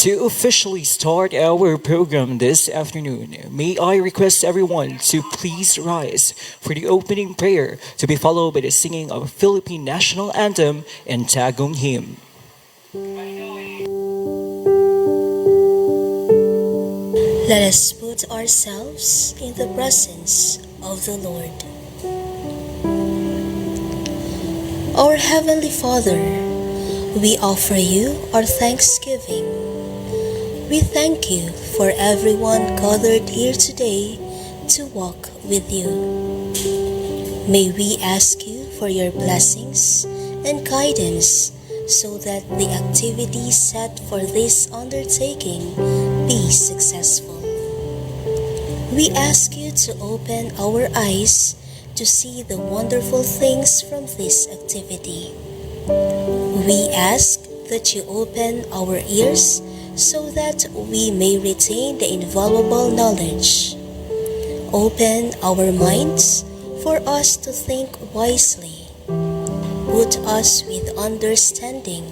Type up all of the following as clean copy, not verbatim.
To officially start our program this afternoon, may I request everyone to please rise for the opening prayer to be followed by the singing of Philippine National Anthem and Tagong Hymn. Let us put ourselves in the presence of the Lord. Our Heavenly Father, we offer you our thanksgiving. We thank you for everyone gathered here today to walk with you. May we ask you for your blessings and guidance so that the activities set for this undertaking be successful. We ask you to open our eyes to see the wonderful things from this activity. We ask that you open our ears so that we may retain the invaluable knowledge. Open our minds for us to think wisely. Put us with understanding,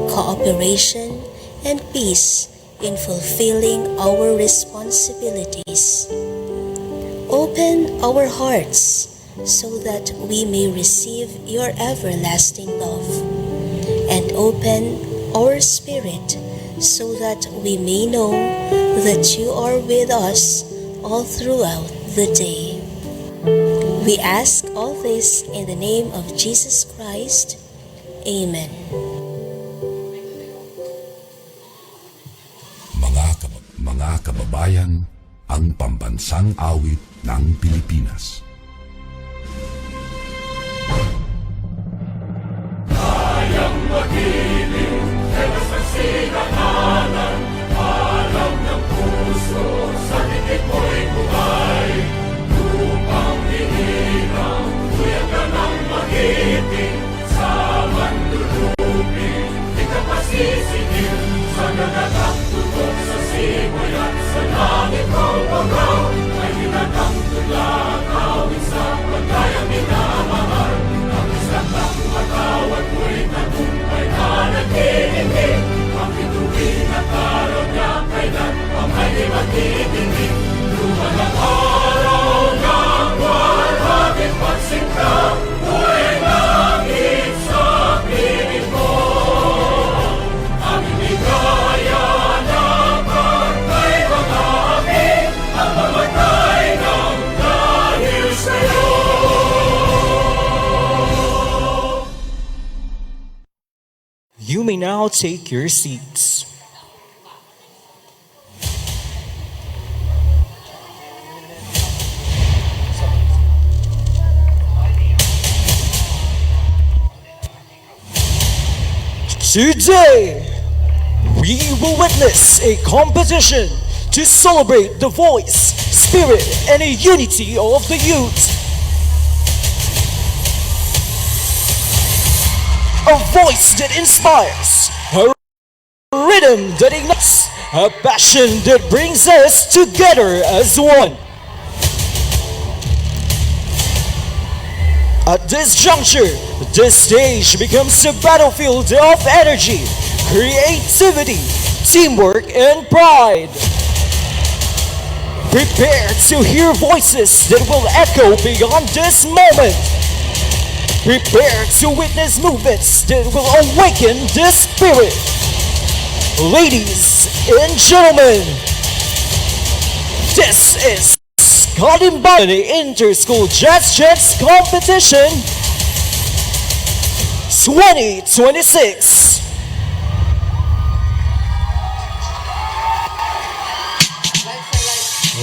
cooperation, and peace in fulfilling our responsibilities. Open our hearts so that we may receive your everlasting love, and open our spirit so that we may know that you are with us all throughout the day. We ask all this in the name of Jesus Christ. Amen. Mga kababayan, ang pambansang awit ng Pilipinas. Kayang magiliw, helas ang sinakanan, alam ng puso, sa titik mo'y buhay. Lupang hinirang, tuyag ka ng magiting, sa mandulupin, di ka pasisigil, sa nagagang tutok sa simoy at sa langit mong pagaw, ay hinatang tulad, awit sa pagkayang minamahal, ang isang ng matawad mo'y tagumpay na naghihindig, ang bituin at araw niya kailan ang ay di magtitingin, luman ang araw ng walhagin pagsinta, mo'y langit sa piling mo. Ang inigaya ng pagkay mga amin, ang mamatay ng dahil sa'yo. You may now take your seats. Today, we will witness a competition to celebrate the voice, spirit, and unity of the youth. A voice that inspires, a rhythm that ignites, a passion that brings us together as one. At this juncture, this stage becomes a battlefield of energy, creativity, teamwork, and pride. Prepare to hear voices that will echo beyond this moment. Prepare to witness movements that will awaken this spirit. Ladies and gentlemen, this is Kalimbani Inter-School Jazz Chants Competition 2026.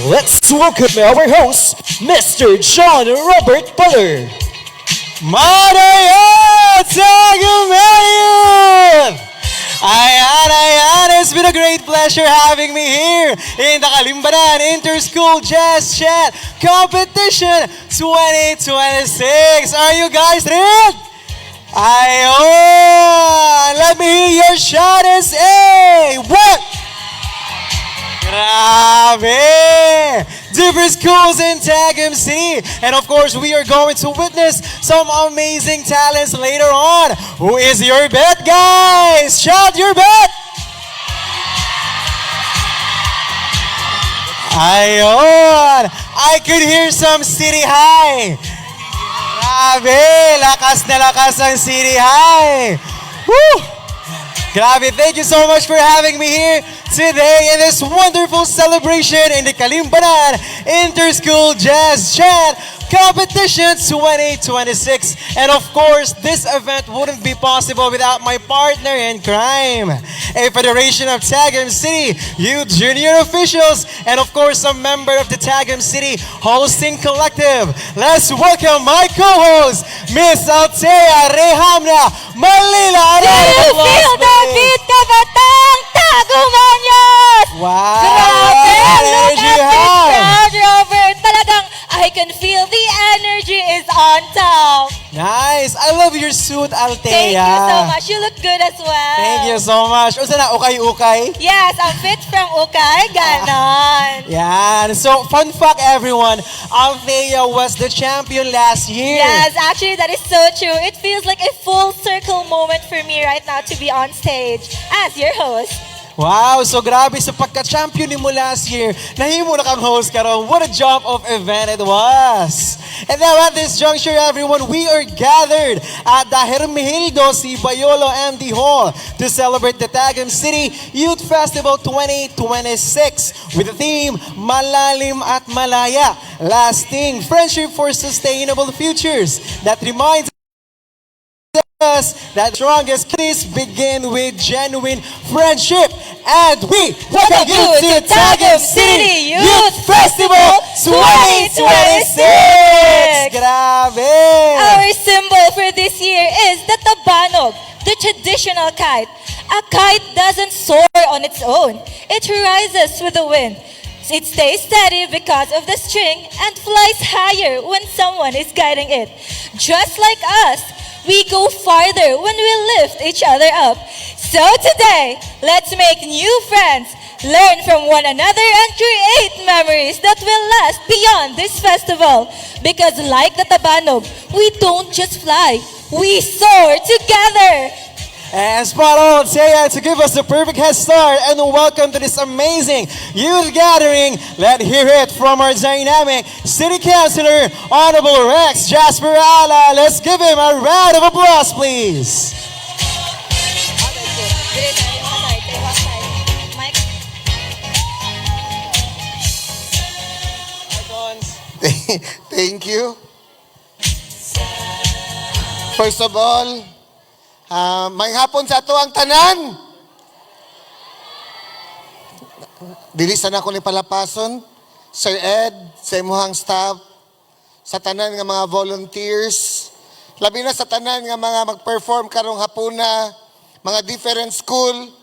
Let's welcome our host, Mr. John Robert Buller. Maraya Tagumayan! Ayan, it's been a great pleasure having me here in the Kalimbanan Inter-School Jazz Chant Competition 2026. Are you guys ready? Ayon! Let me hear your shout and say, what? Grabe! different schools in Tagum City. And of course, we are going to witness some amazing talents later on. Who is your bet, guys? Shout your bet! Ayun! I could hear some City High. Grabe! Lakas na lakas ang City High. Woo! Grabe, thank you so much for having me here today in this wonderful celebration in the Kalimbanan Inter-School Jazz Chat Competition 2026. And of course, this event wouldn't be possible without my partner in crime, a Federation of Tagum City Youth Junior officials, and of course, a member of the Tagum City Hosting Collective. Let's welcome my co-host, Miss Altea Rehamna Malila. Do you feel the beat, Kabatang Tagumanyos? Wow! Grabe! What Look energy at you this have! crowd, Robert! Talagang, I can feel the energy is on top. Nice! I love your suit, Altea. Thank you so much. You look good as well. Thank you so much. O sana, ukay-ukay? Yes, ang fit from Ukay. Ganon. Yan. So, fun fact everyone, Althea was the champion last year. Yes, actually, that is so true. It feels like a full circle moment for me right now to be on stage as your host. Wow, so grabe sa pagka-champion ni mo last year, nahimo na kang host karon. What a job of event it was. And now at this juncture, everyone, we are gathered at the Hermehildo C. Bayolo MD Hall to celebrate the Tagum City Youth Festival 2026 with the theme Malalim at Malaya, lasting friendship for sustainable futures that reminds us that strongest kiss begin with genuine friendship. And we welcome you to Tagum City Youth Festival 2026! Grabe! Our symbol for this year is the tabanog, the traditional kite. A kite doesn't soar on its own. It rises with the wind. It stays steady because of the string and flies higher when someone is guiding it. Just like us, we go farther when we lift each other up. So today, let's make new friends, learn from one another, and create memories that will last beyond this festival. Because like the tabanog, we don't just fly, we soar together. And spot on, Taya, to give us the perfect head start and welcome to this amazing youth gathering. Let's hear it from our dynamic City Councilor, Honorable Rex Jasper Ala. Let's give him a round of applause, please. Thank you. First of all, may hapon sa ato ang tanan. Bilisan ako ni palapason, Sir Ed, sa imuhang staff, sa tanan nga mga volunteers, labi na sa tanan nga mga mag-perform karong hapuna, mga different school.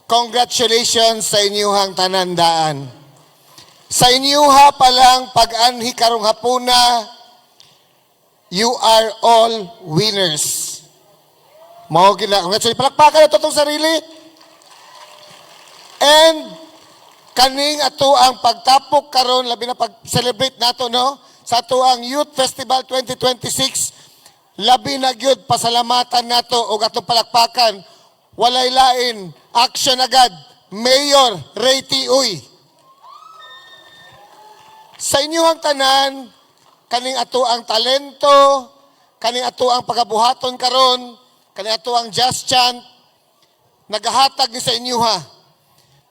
Congratulations sa inyuhang tanandaan. Sa inyuha pa lang pag-anhi karong hapuna, you are all winners. Mao gila, congratulations. Palakpakan na itong sarili. And kaning ato ang pagtapok karon labi na pag-celebrate nato no sa ato ang Youth Festival 2026. Labi na gyud pasalamatan nato og atong palakpakan. Walay lain, action agad. Mayor Ray Uy. Sa inyong tanan, kaning ato ang talento, kaning ato ang pagabuhaton karon, kaning ato ang just chant, nagahatag ni sa inyuha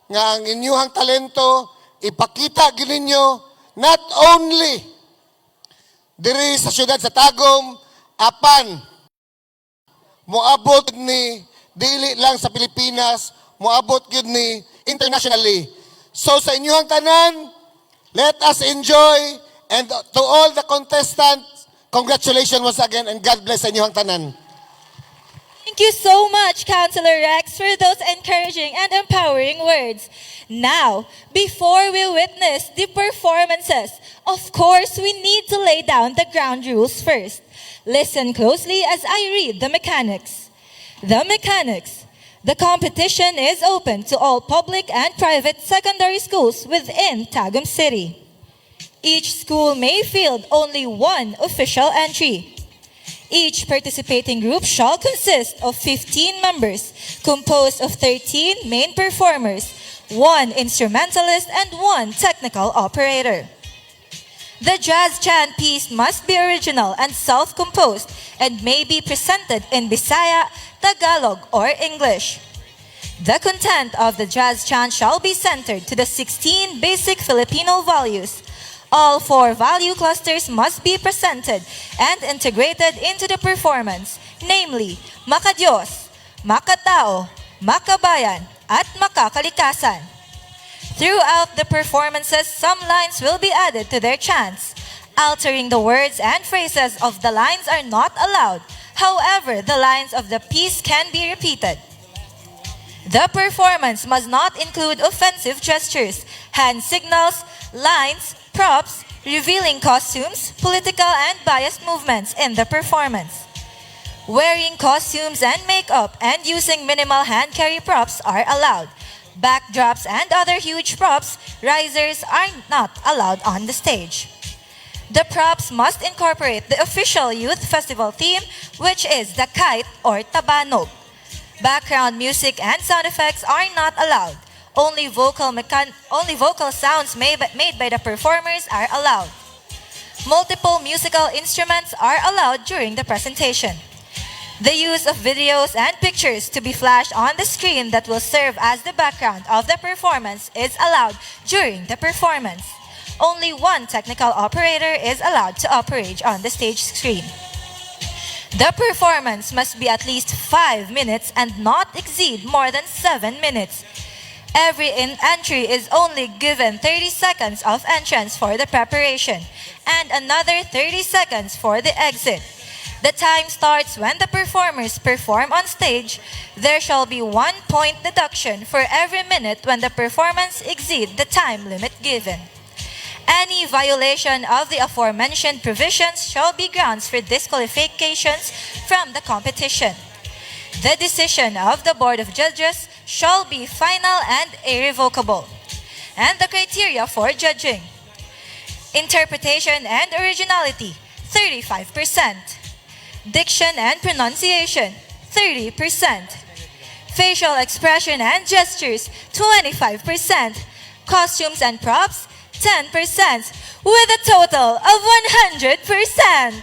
nga ang inyuhang talento ipakita gyud ninyo not only diri sa syudad sa Tagum, apan moabot ni dili lang sa Pilipinas, moabot gyud ni internationally. So sa inyuhang tanan, let us enjoy, and to all the contestants, congratulations once again and God bless sa inyuhang tanan. Thank you so much, Councilor Rex, for those encouraging and empowering words. Now, before we witness the performances, of course, we need to lay down the ground rules first. Listen closely as I read the mechanics. The mechanics. The competition is open to all public and private secondary schools within Tagum City. Each school may field only one official entry. Each participating group shall consist of 15 members, composed of 13 main performers, one instrumentalist, and one technical operator. The jazz chant piece must be original and self-composed and may be presented in Bisaya, Tagalog, or English. The content of the jazz chant shall be centered to the 16 basic Filipino values. All 4 value clusters must be presented and integrated into the performance, namely, Makadiyos, Makatao, Makabayan, at Makakalikasan. Throughout the performances, some lines will be added to their chants. Altering the words and phrases of the lines are not allowed. However, the lines of the piece can be repeated. The performance must not include offensive gestures, hand signals, lines, props, revealing costumes, political and biased movements in the performance. Wearing costumes and makeup and using minimal hand carry props are allowed. Backdrops and other huge props, risers, are not allowed on the stage. The props must incorporate the official youth festival theme, which is the kite or tabanog. Background music and sound effects are not allowed. Only vocal sounds made by the performers are allowed. Multiple musical instruments are allowed during the presentation. The use of videos and pictures to be flashed on the screen that will serve as the background of the performance is allowed during the performance. Only one technical operator is allowed to operate on the stage screen. The performance must be at least 5 minutes and not exceed more than 7 minutes. Every entry is only given 30 seconds of entrance for the preparation and another 30 seconds for the exit. The time starts when the performers perform on stage. There shall be 1 point deduction for every minute when the performance exceeds the time limit given. Any violation of the aforementioned provisions shall be grounds for disqualifications from the competition. The decision of the Board of Judges shall be final and irrevocable. And the criteria for judging: interpretation and originality, 35%. Diction and pronunciation, 30%. Facial expression and gestures, 25%. Costumes and props, 10%, with a total of 100%.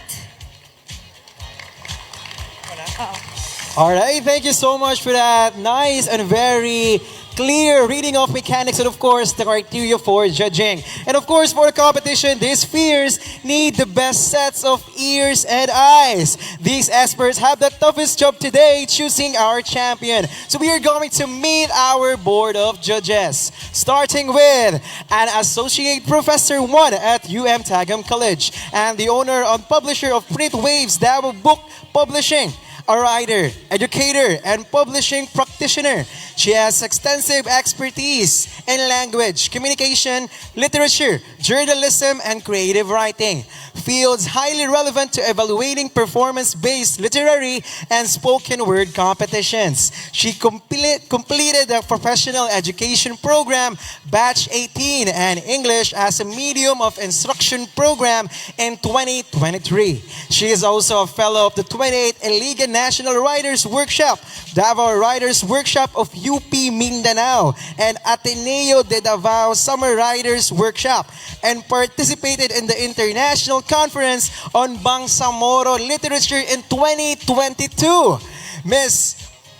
All right, thank you so much for that nice and very clear reading of mechanics and of course the criteria for judging. And of course for the competition, these spheres need the best sets of ears and eyes. These experts have the toughest job today choosing our champion. So we are going to meet our board of judges, starting with an associate professor 1 at Tagam College and the owner and publisher of Print Waves Davao Book Publishing, a writer, educator, and publishing practitioner. She has extensive expertise in language, communication, literature, journalism, and creative writing. Fields highly relevant to evaluating performance-based literary and spoken word competitions. She completed the professional education program Batch 18 and English as a medium of instruction program in 2023. She is also a fellow of the 28th Iligan National Writers Workshop, Davao Writers Workshop of UP Mindanao, and Ateneo de Davao Summer Writers Workshop, and participated in the International Conference on Bangsamoro Literature in 2022. Ms.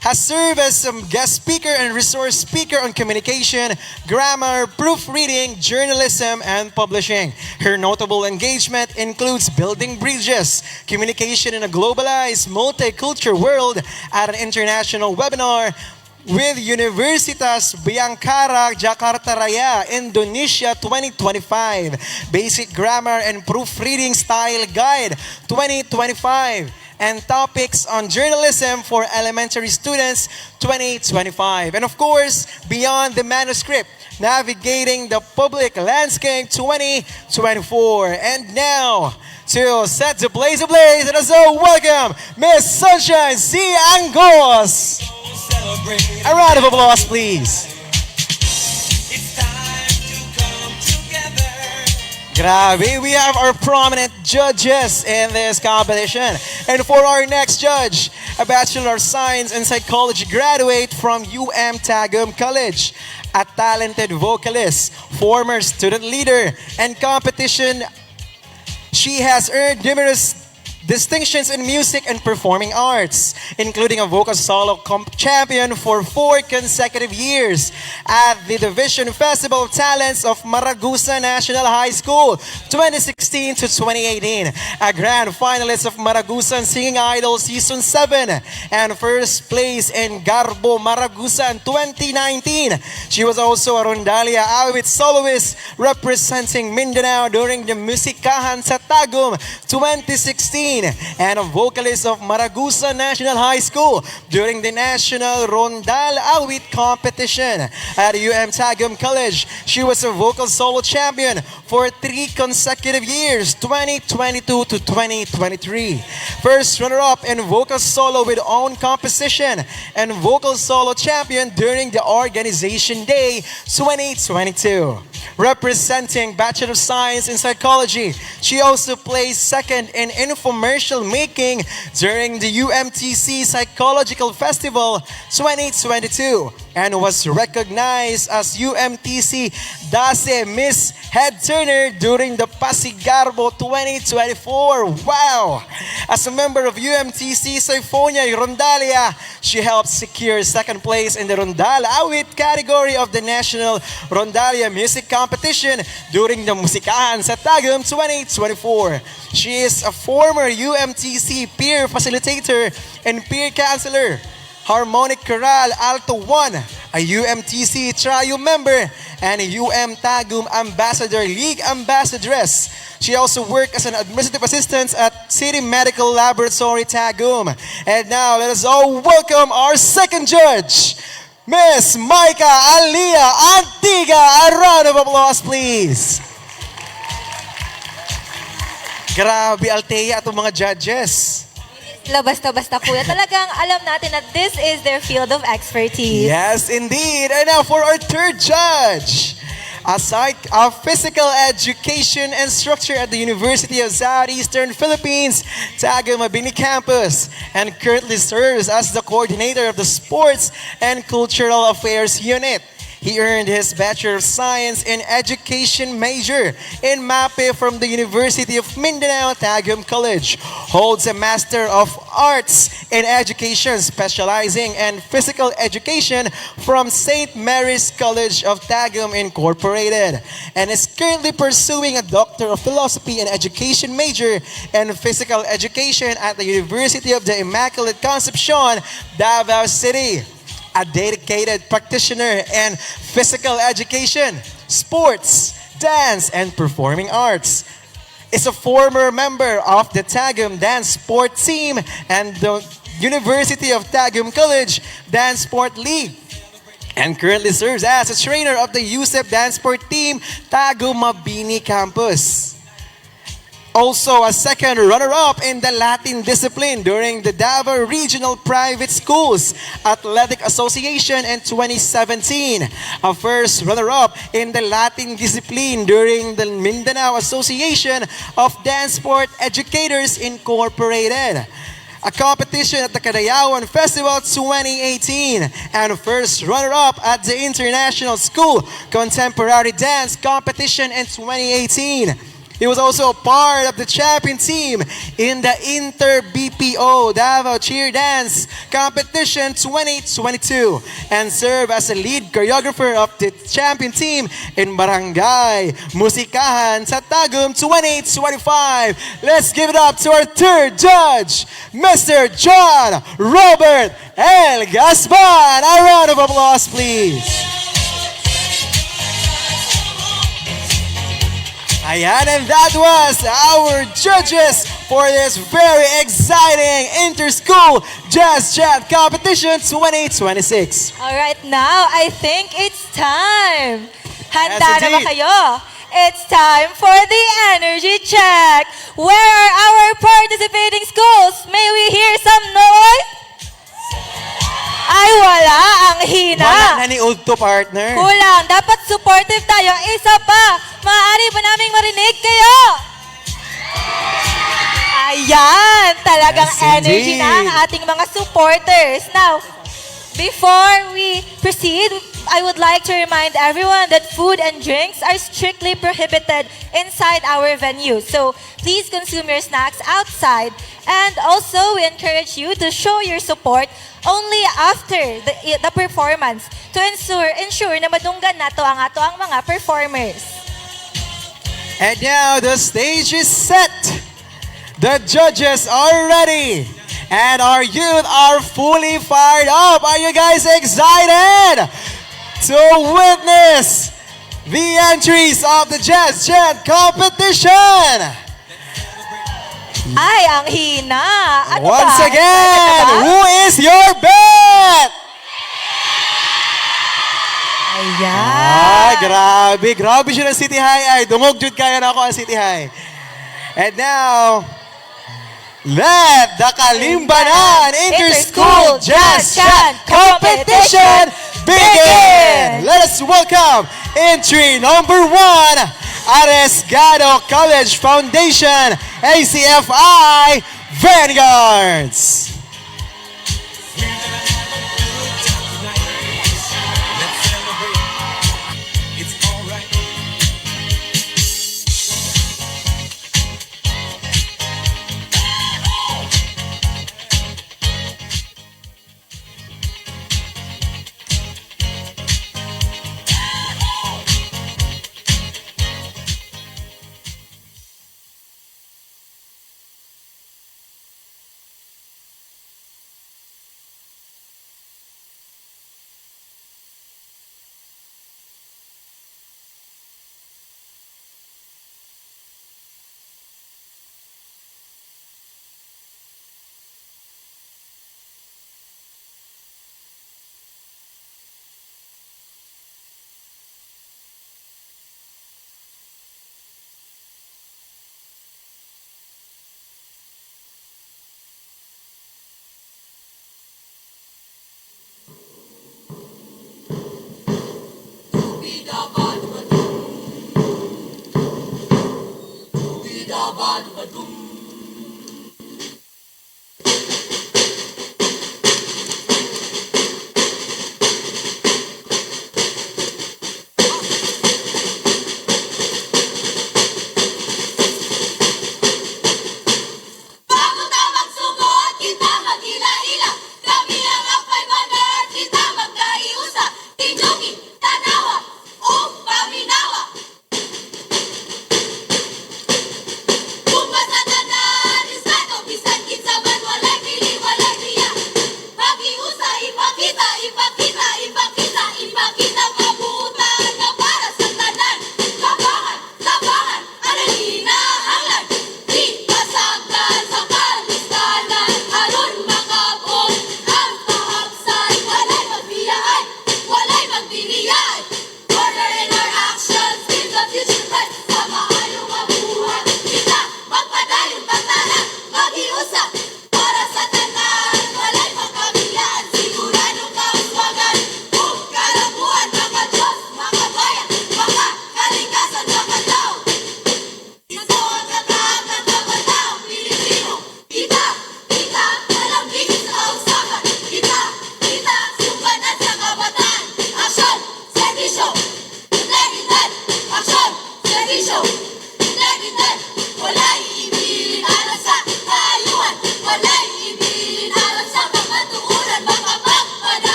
has served as some guest speaker and resource speaker on communication, grammar, proofreading, journalism, and publishing. Her notable engagement includes building bridges, communication in a globalized, multicultural world at an international webinar with Universitas Biyangkara, Jakarta Raya, Indonesia 2025, Basic Grammar and Proofreading Style Guide 2025, and Topics on Journalism for Elementary Students 2025. And of course, Beyond the Manuscript, Navigating the Public Landscape 2024. And now, to set the place ablaze, let us all welcome Miss Sunshine C. Angos. A round of applause, please. It's time to come together. Grabe, we have our prominent judges in this competition. And for our next judge, a Bachelor of Science in Psychology graduate from Tagum College, a talented vocalist, former student leader, and competition. She has earned numerous distinctions in music and performing arts, including a vocal solo champion for 4 consecutive years at the Division Festival of Talents of Maragusa National High School 2016 to 2018, a grand finalist of Maragusan Singing Idol Season 7, and first place in Garbo Maragusa in 2019. She was also a Rondalia Awit soloist representing Mindanao during the Musikahan sa Tagum 2016, and a vocalist of Maragusa National High School during the National Rondal Awit competition. At Tagum College, she was a vocal solo champion for 3 consecutive years, 2022 to 2023. First runner-up in vocal solo with own composition and vocal solo champion during the Organization Day 2022. Representing Bachelor of Science in Psychology, she also placed second in infomercial making during the UMTC Psychological Festival 2022 and was recognized as UMTC DASE Miss Head Turner during the Pasigarbo 2024. Wow! As a member of UMTC Symphonia Rondalia, she helped secure second place in the Rondal Awit category of the National Rondalia Music Competition during the Musikahan sa Tagum 2024. She is a former UMTC peer facilitator and peer counselor, Harmonic Chorale Alto 1, a UMTC Trio member, and a Tagum Ambassador League Ambassadress. She also worked as an administrative assistant at City Medical Laboratory Tagum. And now let us all welcome our second judge, Miss Micah Alia Antiga. A round of applause, please. Grabe, Althea, itong mga judges. Basta-basta kuya. Talagang alam natin that this is their field of expertise. Yes, indeed. And now for our third judge, a physical education instructor at the University of Southeastern Philippines, Tagum Mabini campus, and currently serves as the coordinator of the Sports and Cultural Affairs Unit. He earned his Bachelor of Science in Education major in MAPE from the University of Mindanao Tagum College. Holds a Master of Arts in Education specializing in Physical Education from St. Mary's College of Tagum Incorporated. And is currently pursuing a Doctor of Philosophy in Education major in Physical Education at the University of the Immaculate Concepcion, Davao City. A dedicated practitioner in physical education, sports, dance, and performing arts. Is a former member of the Tagum Dance Sport Team and the University of Tagum College Dance Sport League, and currently serves as a trainer of the USEP Dance Sport Team Tagum Mabini Campus. Also a second runner-up in the Latin discipline during the Davao Regional Private Schools Athletic Association in 2017. A first runner-up in the Latin discipline during the Mindanao Association of Dance Sport Educators Incorporated. A competition at the Cadayawan Festival 2018, and first runner-up at the International School Contemporary Dance Competition in 2018. He was also a part of the champion team in the Inter-BPO Davao Cheer Dance Competition 2022 and served as a lead choreographer of the champion team in Barangay Musikahan sa Tagum 2025. Let's give it up to our third judge, Mr. John Robert L. Gaspan. A round of applause, please. Ayan, and that was our judges for this very exciting Inter-School Jazz Chat Competition 2026. Alright, now I think it's time. Handa Yes, na ba indeed. kayo? It's time for the energy check. Where are our participating schools? May we hear some noise? Ay, wala. Ang hina. Wala na ni Ulto, partner. Kulang. Dapat supportive tayo. Isa pa. Mga maaari ba naming marinig kayo? Ayan, talagang Yes, energy indeed. na ang ating mga supporters. Now, before we proceed, I would like to remind everyone that food and drinks are strictly prohibited inside our venue. So please consume your snacks outside. And also, we encourage you to show your support only after the performance to ensure na madunggan nato ang ato ang mga performers. And now the stage is set. The judges are ready. And our youth are fully fired up. Are you guys excited to witness the entries of the Jazz Chant competition? Ay, ang hina. Ano Once ba? again, Excited ka ba? who is your bet? Ayan. Grabe siya ng City High. Ay, dungog jud kaya na ako ang City High. And now, let the Kalimbanan Inter-School Jazz Chant Competition begin! Let us welcome entry number 1, Arriesgado College Foundation, ACFI Vanguards. Bago tayo magsugod, kita magila-ila. Kami ang Akbay Vanguard, kita magkaiusa. Tijoki, tanawa, o paminawa. Kung basta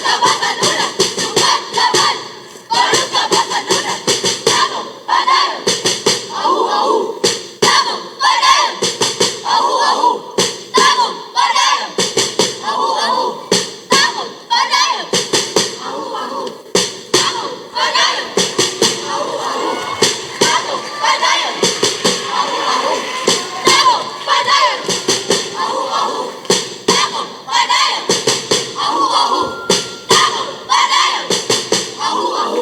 ka ba talunan? Sugat laban! Parang ka ba talunan? Tagong padayon! Ahu, ahu! Tagong padayon! Ahu, ahu! Tagong padayon! Ahu, ahu! Tagong padayon! Ahu, ahu! Tagong padayon! Ahu, ahu! Tagong padayon! Ahu, ahu! Tagong padayon! Ahu, ahu! Tagong padayon! Ahu, ahu! Tagong padayon! Ahu, ahu!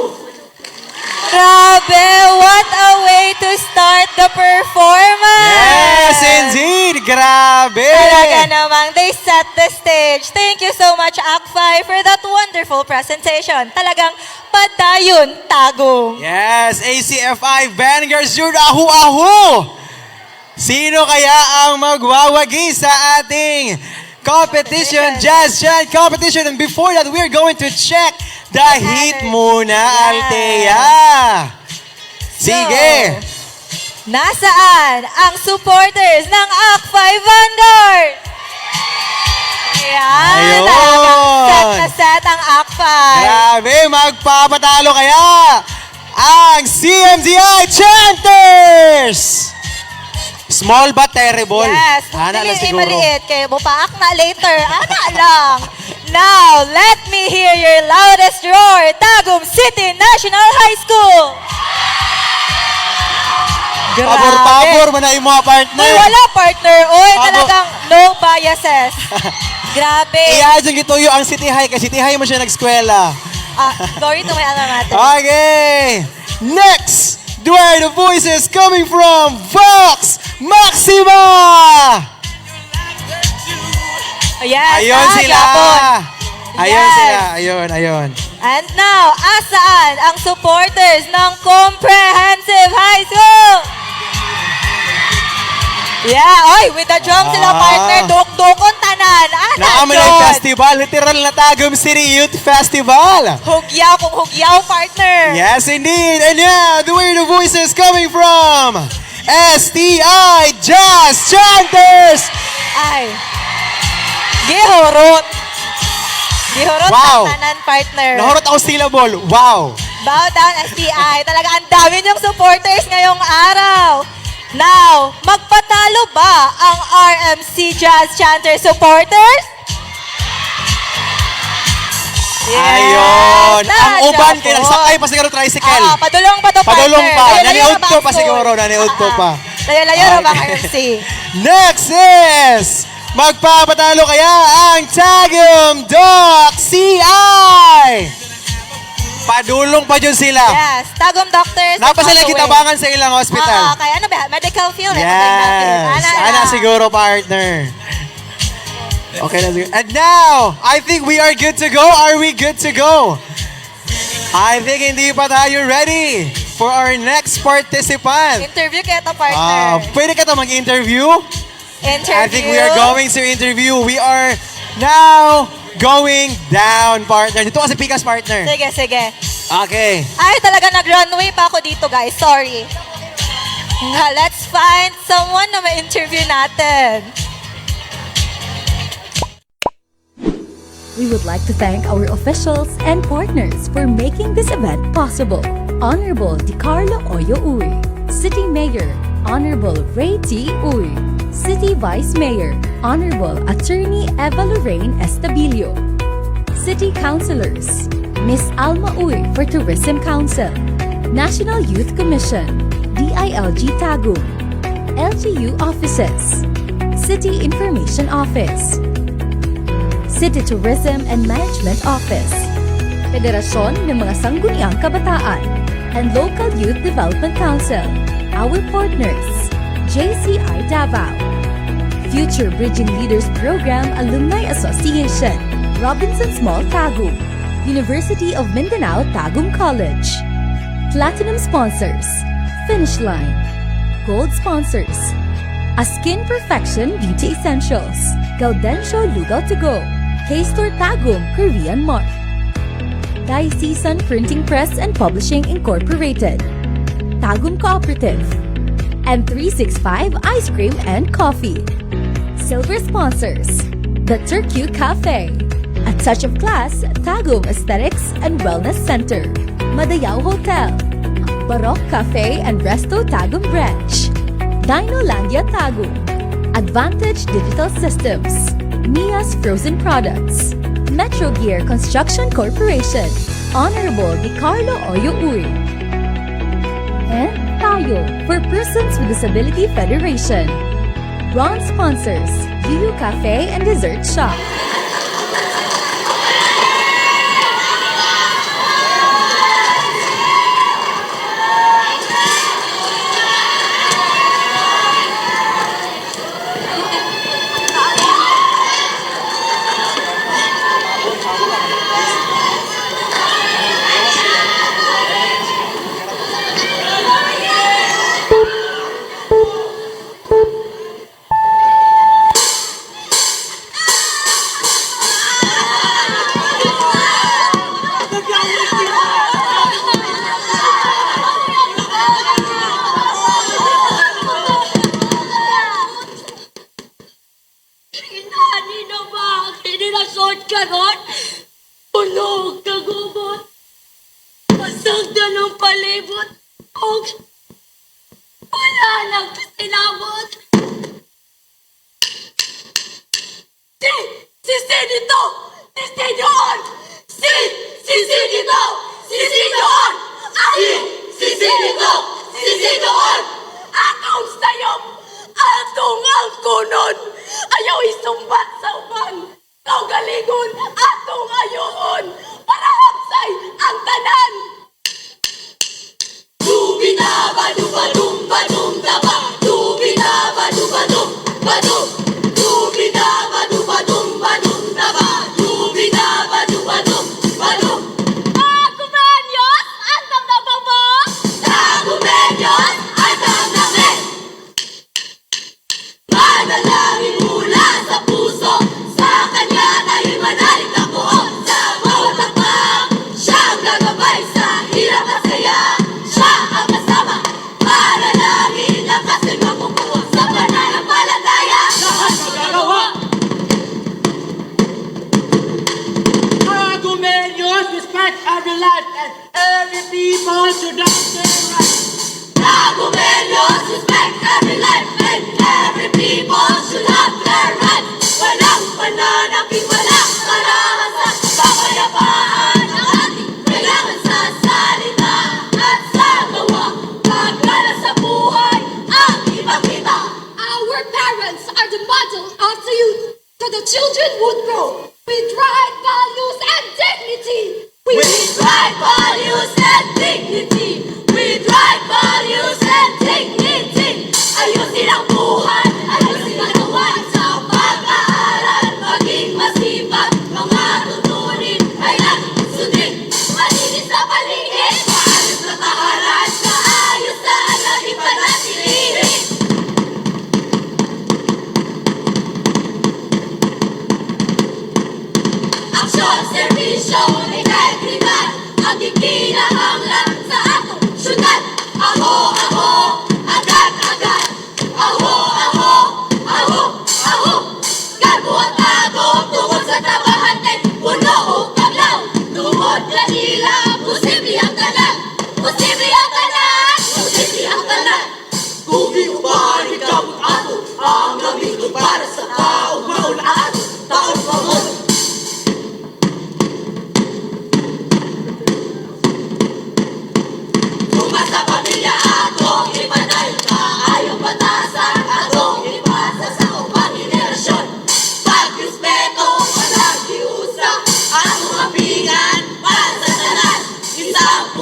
Grabe, what a way to start the performance! Yes, indeed! Grabe! Talaga namang they set the stage. Thank you so much, Akfai, for that wonderful presentation. Talagang padayon tagong. Yes, ACFI Vanguards June Ahu-Ahu! Sino kaya ang magwawagi sa ating competition, Jazz Chant competition? And before that, we're going to check the heat muna, Althea. Sige! Nasaan ang supporters ng Akfai Vanguard? Ayan, Ayun. talagang set na set ang Akfai. Grabe, magpapatalo kaya ang CMDI Chanters! Small but terrible. Yes, Ana lang dili siguro. maliit kayo. Bupaak na later. Ana lang. Now, let me hear your loudest roar. Tagum City National High School. Grabe. Pabor-pabor mo na yung mga partner. Uy, wala partner. Uy, Pabor. talagang no biases. Grabe. Iadyan gituyo ang City High kasi City High mo siya nag-eskwela. Glory to my alma mater. Okay! Next! Where the voices coming from Vox Maxima! Yes, Ayun sila! Japon. Ayun Yes. sila! Ayun, ayun. And now, asaan ang supporters ng Comprehensive High School? Yeah, oy, with the drum sila partner, duk-dukon tanan. Naaman ang festival, literal na Tagum City Youth Festival! Hugyaw kung hugyaw, partner. Yes, indeed! And yeah, the way the voices coming from STI Jazz Chanters! Ay. Gihurot. Gihurot Wow. ang tanan, partner. Nahurot ako syllable. Wow! Bow down, STI. Talaga ang dami niyong supporters ngayong araw. Now, magpatalo ba ang RMC Jazz Chanter supporters? Ayun! Ang uban Japon. kaya nagsakay pa siguro tricycle. Padulong pa to, partner. Padulong pa. Layo-layo Naniud na ba ko ang pa school? siguro. Naniud ko pa. Layo-layo na ba ang Okay. RMC? Next is, magpapatalo kaya ang Tagum Doc CI! Padulong pa dyan sila. Yes, Tagum Doctors. Napa sila on the way. kitabangan sa ilang hospital. Kaya ano ba? Medical field. Yes. Ana siguro, partner. Okay na siguro. And now, I think we are good to go. Are we good to go? I think hindi pa tayo ready for our next participant. Interview kayo to, partner. Pwede ka to mag-interview? Interview. I think we are going to interview. We are now going down, partner. Dito kasi Pikas, partner. Sige, sige. Okay. Ay, talaga nag-runway pa ako dito, guys. Sorry. Let's find someone na ma-interview natin. We would like to thank our officials and partners for making this event possible. Honorable DiCarlo Oyo Uy, City Mayor Honorable Ray T. Uy, City Vice Mayor Honorable Attorney Eva Lorraine Estabilio, City Councilors Miss Alma Uy for Tourism Council, National Youth Commission, DILG Tagum, LGU Offices, City Information Office, City Tourism and Management Office, Federasyon ng mga Sangguniang Kabataan, and Local Youth Development Council. Our partners, JCI Davao, Future Bridging Leaders Program Alumni Association, Robinson's Mall Tagum, University of Mindanao Tagum College. Platinum sponsors, Finish Line. Gold sponsors, Askin Perfection Beauty Essentials, Gaudencio Lugaw to Go, K-Store Tagum Korean Mart, Diocesan Printing Press and Publishing Incorporated, Tagum Cooperative, and 365 Ice Cream and Coffee. Silver sponsors, The Turku Cafe, A touch of class, Tagum Aesthetics and Wellness Center. Madayao Hotel. Barok Cafe and Resto Tagum Branch. Dinolandia Tagum. Advantage Digital Systems. Mia's Frozen Products. Metro Gear Construction Corporation. Honorable DiCarlo Oyo Uy. And Tayo for Persons with Disability Federation. Bronze sponsors, Yuyu Cafe and Dessert Shop. Inani na ba? Kinilasod ka ron? Ulog ka gubot. Pasag na ng palibot. Og wala lang sinabot. Si Senito! Si Senyoon! Si Senito! Si Senyoon! Si Senito! Si Senyoon! Atong sayop! Atong ang kunon! Ayaw isumbat sa uban! Kaugaligon! Atong ayoon! Para hapsay ang tanan! Dubida-badum-badum badum-daba! Dubida-badum-badum badum! Dubida-badum-badum badum-daba! Dubida-badum-badum badum! Tagumenyos! Antam na ba mo? Tagumenyos! Antam na me! Manalangin mula sa puso, sa kanya tayo manalig na buo. Sa bawat hakbang, siyang gagabay sa hirap at saya. Siya ang kasama, manalangin ang kasing mapupuo. Sa pananampalataya, lahat magagawa. Argumenios respect every life and every people should have their rights. Tagumenyos respect every life and every people should have their rights. Walang pananaping walang karahasan. Kapayapaan ang ating kailangan sa salita at sa gawa. Pagkala sa buhay ang ipakita. Our parents are the model of the youth, so the children would grow with right values and dignity. With right values and dignity. With right values and dignity. Ayusin ang buhay, ayusin ang gawain sa pag-aaral. Maging masipag, mga tutunin ay natin sundin. Malinis sa paligid, maayos na tahanan, maayos na ang ating panatilihin. Aksyon, serbisyo, integridad, ang ikinahanglan sa atong syudad. Aho, aho, agad-agad. Aho, aho, aho, aho. Garbo at agom tungkol sa trabahante. Puno o taglaw, tungkol kanila. Posible ang tanan, posible ang tanan, posible ang tanan. Kung iubahan ikaw at ato, ang gamiton para sa taong maulaan, taong pamon. Sa pamilya atong ipanayon, kaayong batasan atong ipasa sa upang henerasyon. Pagrespeto, walang diusa, atong kapingan para sa tanan. Isang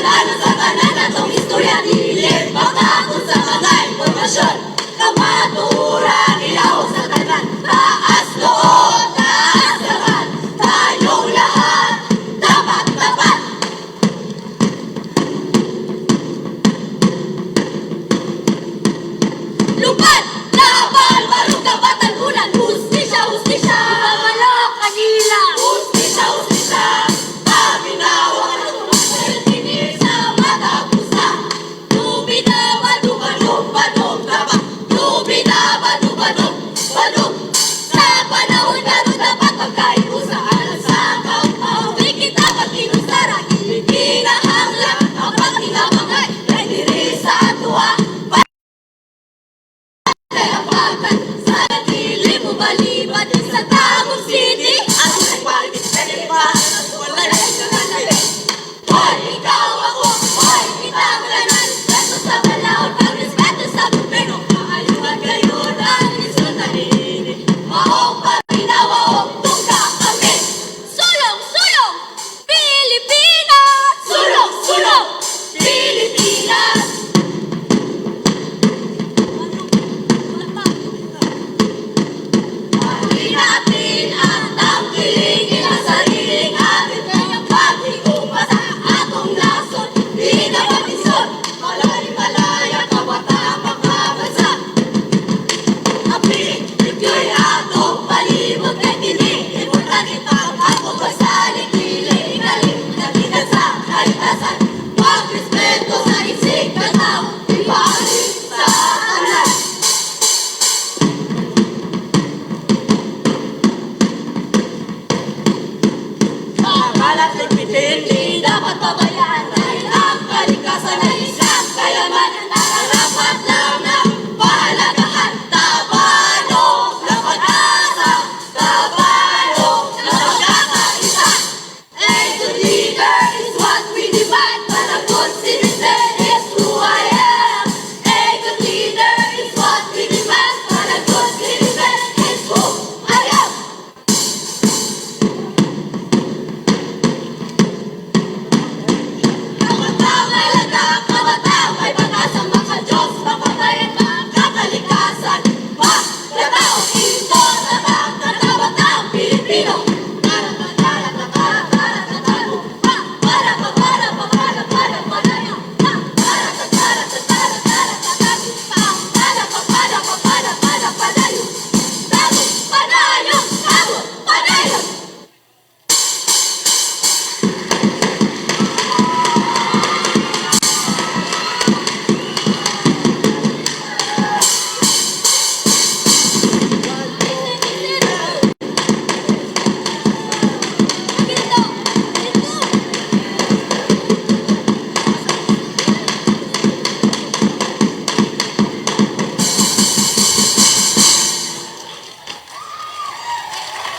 Lalo sa tanan na tong istorya Dili pagkakot sa mga impormasyon Kamaturan ilaw sa tanan Taas loob, taas laman Tayong lahat dapat tapat Lupat, laban, barong kabatan ulan Hustisya, hustisya Mamalok kanila Hustisya, hustisya Paminawa ng pagkakinig sa mata pusa Lubida, badong, badong, badong Dapat, lubida, badong, badong, badong Sa panahon na rin dapat magkaiusaan Sa kaupaw, di kita pagkinusara Kinahanglan ang pagkinamangay Kaya diri sa atua Kalapagan sa dili mo balibad sa Tagum City At may palit sa iba Wala na nangyari Hoy, ikaw ako Hoy, kitang lanan Respeto sa balaod Pag-respeto sa gobyerno Maayuhan kayo Ang isyon na nini Maong paminawa O tungka kami Sulong, sulong Pilipinas Sulong, sulong Pilipinas Mali natin ang tangkilingin ang sariling atin Kaya paghigupa sa atong lason Di na matisod Malay-malaya kabataan magkabansa Ang piling-piling atong palibot Kaya kini importante ang atong basaling Pili ikalim nagitan sa kalitasan Pag-respeto sa isig ng tao Ibalik sa tanan Kalat ligpitin, di dapat pabayaan Dahil ang kalikasan ay isang kayamanan Nararapat lang na pahalagahan Tabalong na pag-asa Tabalong na pagkakaisa A good leader is what we demand But a good citizen is who I am A good leader is what we demand But a good citizen is who I am Kabatang may lagang, kabatang may pag-asang maka-Diyos Mapatayan ang kakalikasan Magkatao, ito tatak na kabatang Pilipino Para pa, para pa, para pa, para pa, para pa, para pa, para pa, para pa, para pa, para pa, para padayo Tago, padayo, tago, padayo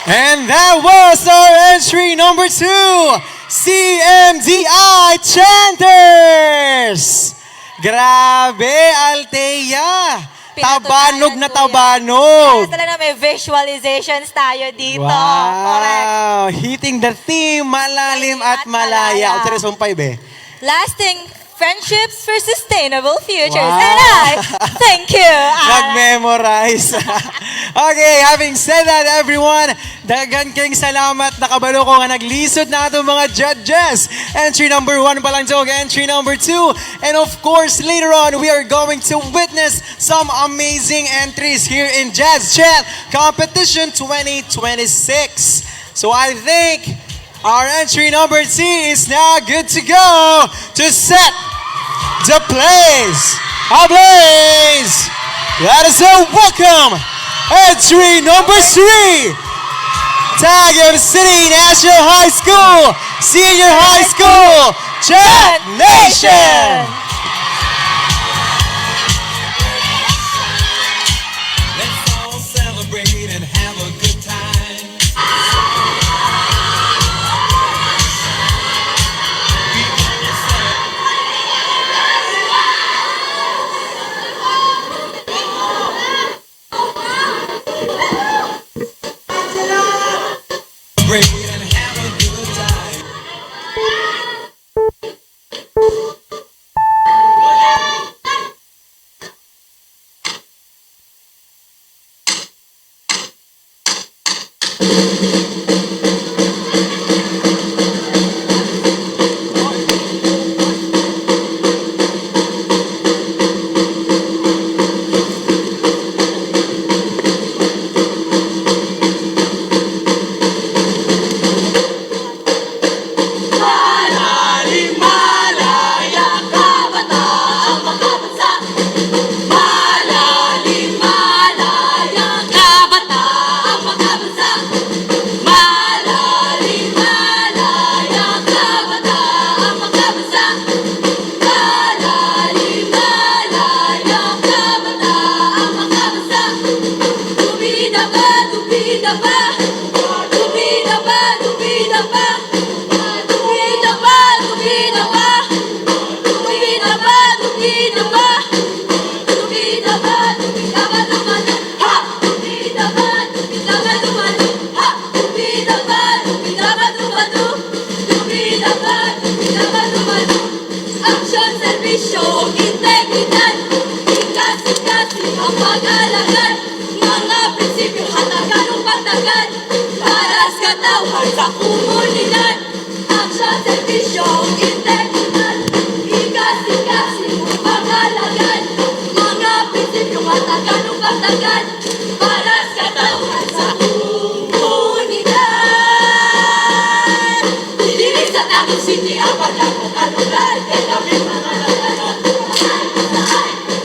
And that was our entry number 2, CMDI Chanters! Grabe, Althea! Tabanog na tabanog! Kaya talaga may visualizations tayo dito. Correct. Wow! Hitting the theme, malalim at malaya. Malaya. Ultra 5 eh. Lasting friendships for sustainable futures. Wow. And I thank you. Nag-memorize. Okay, having said that, everyone, dagan kayong salamat. Nakabalo ko nga naglisod na itong mga judges. Entry number 1 pa lang to, entry number 2. And of course, later on, we are going to witness some amazing entries here in Jazz Chat Competition 2026. So I think our entry number 3 is now good to go to set the place ablaze. Let us all welcome entry number 3, Tagum City National High School, Senior High School, Chat Nation. Let's all celebrate and have a good time. Celebrate and have a good time. serbisyo, integridad, ikasi-kasi ang pag-alagad, mga prinsipyo hatagan o pagtagad, para sa katawan sa komunidad. Aksyon, serbisyo, integridad, ikasi-kasi ang pag-alagad, mga prinsipyo hatagan o pagtagad, para sa katawan sa komunidad. Dilinis at akong city ang pagkakong kalugar, kaya kami mga nalaman.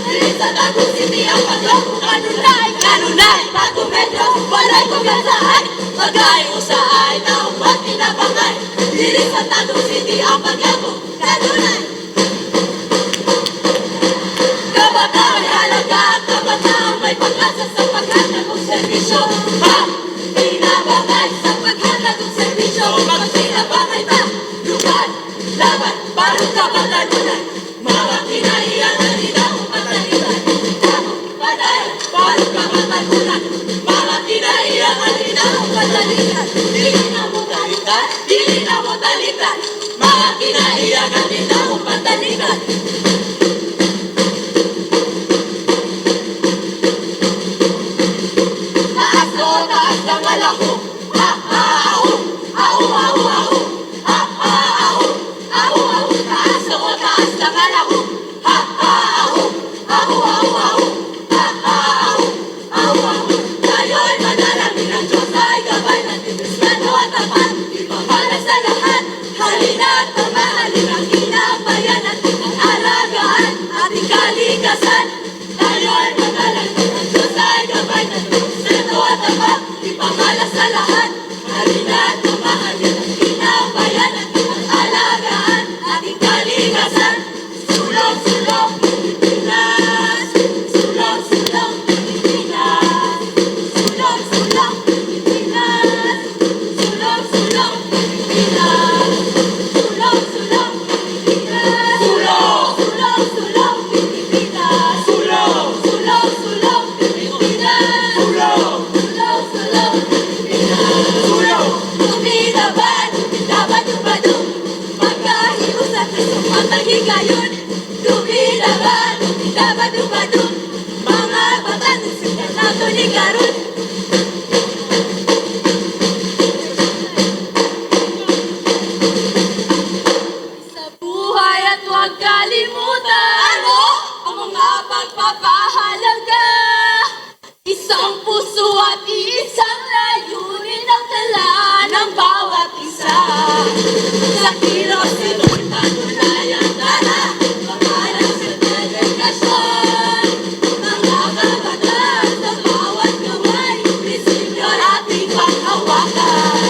Dilinis at akong city ang pagkakong kanunay, kanunay, bago metro, walay kumyasahan, magay-usay na umat pinabangay. Dilinis at akong city ang pagkakong kanunay. Kabataan may halaga, kabataan may pag-asa sa paghanap ng serbisyo. Ha! Pinabangay sa paghanap ng serbisyo, pag pinabangay ba? Lugar, laban, parang kapatalunan, mga kinaiyan na nila pataliban. Damo, padayan, parang kapatalunan, mga kinaiyan na nila pataliban. Dili na mo talitan, dili na mo talitan, mga kinaiyan na nila pataliban. Taas o taas ng alako, ha ha aho, aho aho aho, ha ha aho, aho aho. Taas o taas ng alako, ha ha aho, aho aho aho, ha ha aho, aho aho. Tayo'y manalangin ng Diyos ay gabay natin, respeto at tapat, ipamana sa lahat. Halina at tamahalin ang inabayan at alagaan ating kalikasan. Tayo'y manalangin ng Diyos ay gabay natin, respeto at tapat, ipamana sa lahat. Halina at tamahalin ang inabayan at alagaan ating kalikasan. Sulong-sulong Pilipinas, sulong-sulong Pilipinas, sulong-sulong Pilipinas, sulong-sulong Pilipinas, sulong-sulong Pilipinas, sulong-sulong Pilipinas, sulong-sulong Pilipinas, sulong-sulong Pilipinas. Tumidaban, dabad-dubadong, magkahiusap na sumatagigayon. Tumidaban, dabad-dubadong, mga batan ng siya na tuligarun. Sa buhay at huwag kalimutan, ano? Ang mga pagpapahalaga. Isang puso at isang layunin ang tala ng bawat isa. Sa kilos ito'y patunayan tara, pangalan sa delegasyon. Mga kabataan sa bawat gaway, prinsipyo ating panghawakan.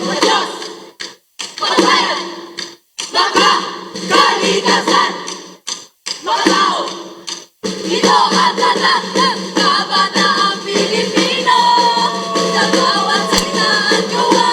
Mga Diyos, patayan, baka, kalikasan, mga tao, ito ang tatak ng kabataang Pilipino. Sa bawat salita at gawa,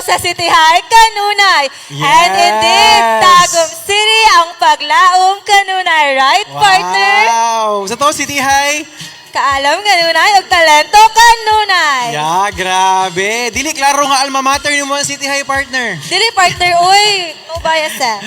sa City High, Kanunay. And Yes. indeed, Tagum City ang paglaom Kanunay. Right, partner? Wow! Sa to, City High. Kaalam Kanunay, og talento Kanunay. Yeah, grabe. Dili, klaro nga alma mater ni mo ang City High, partner. Dili, partner, uy. No bias eh.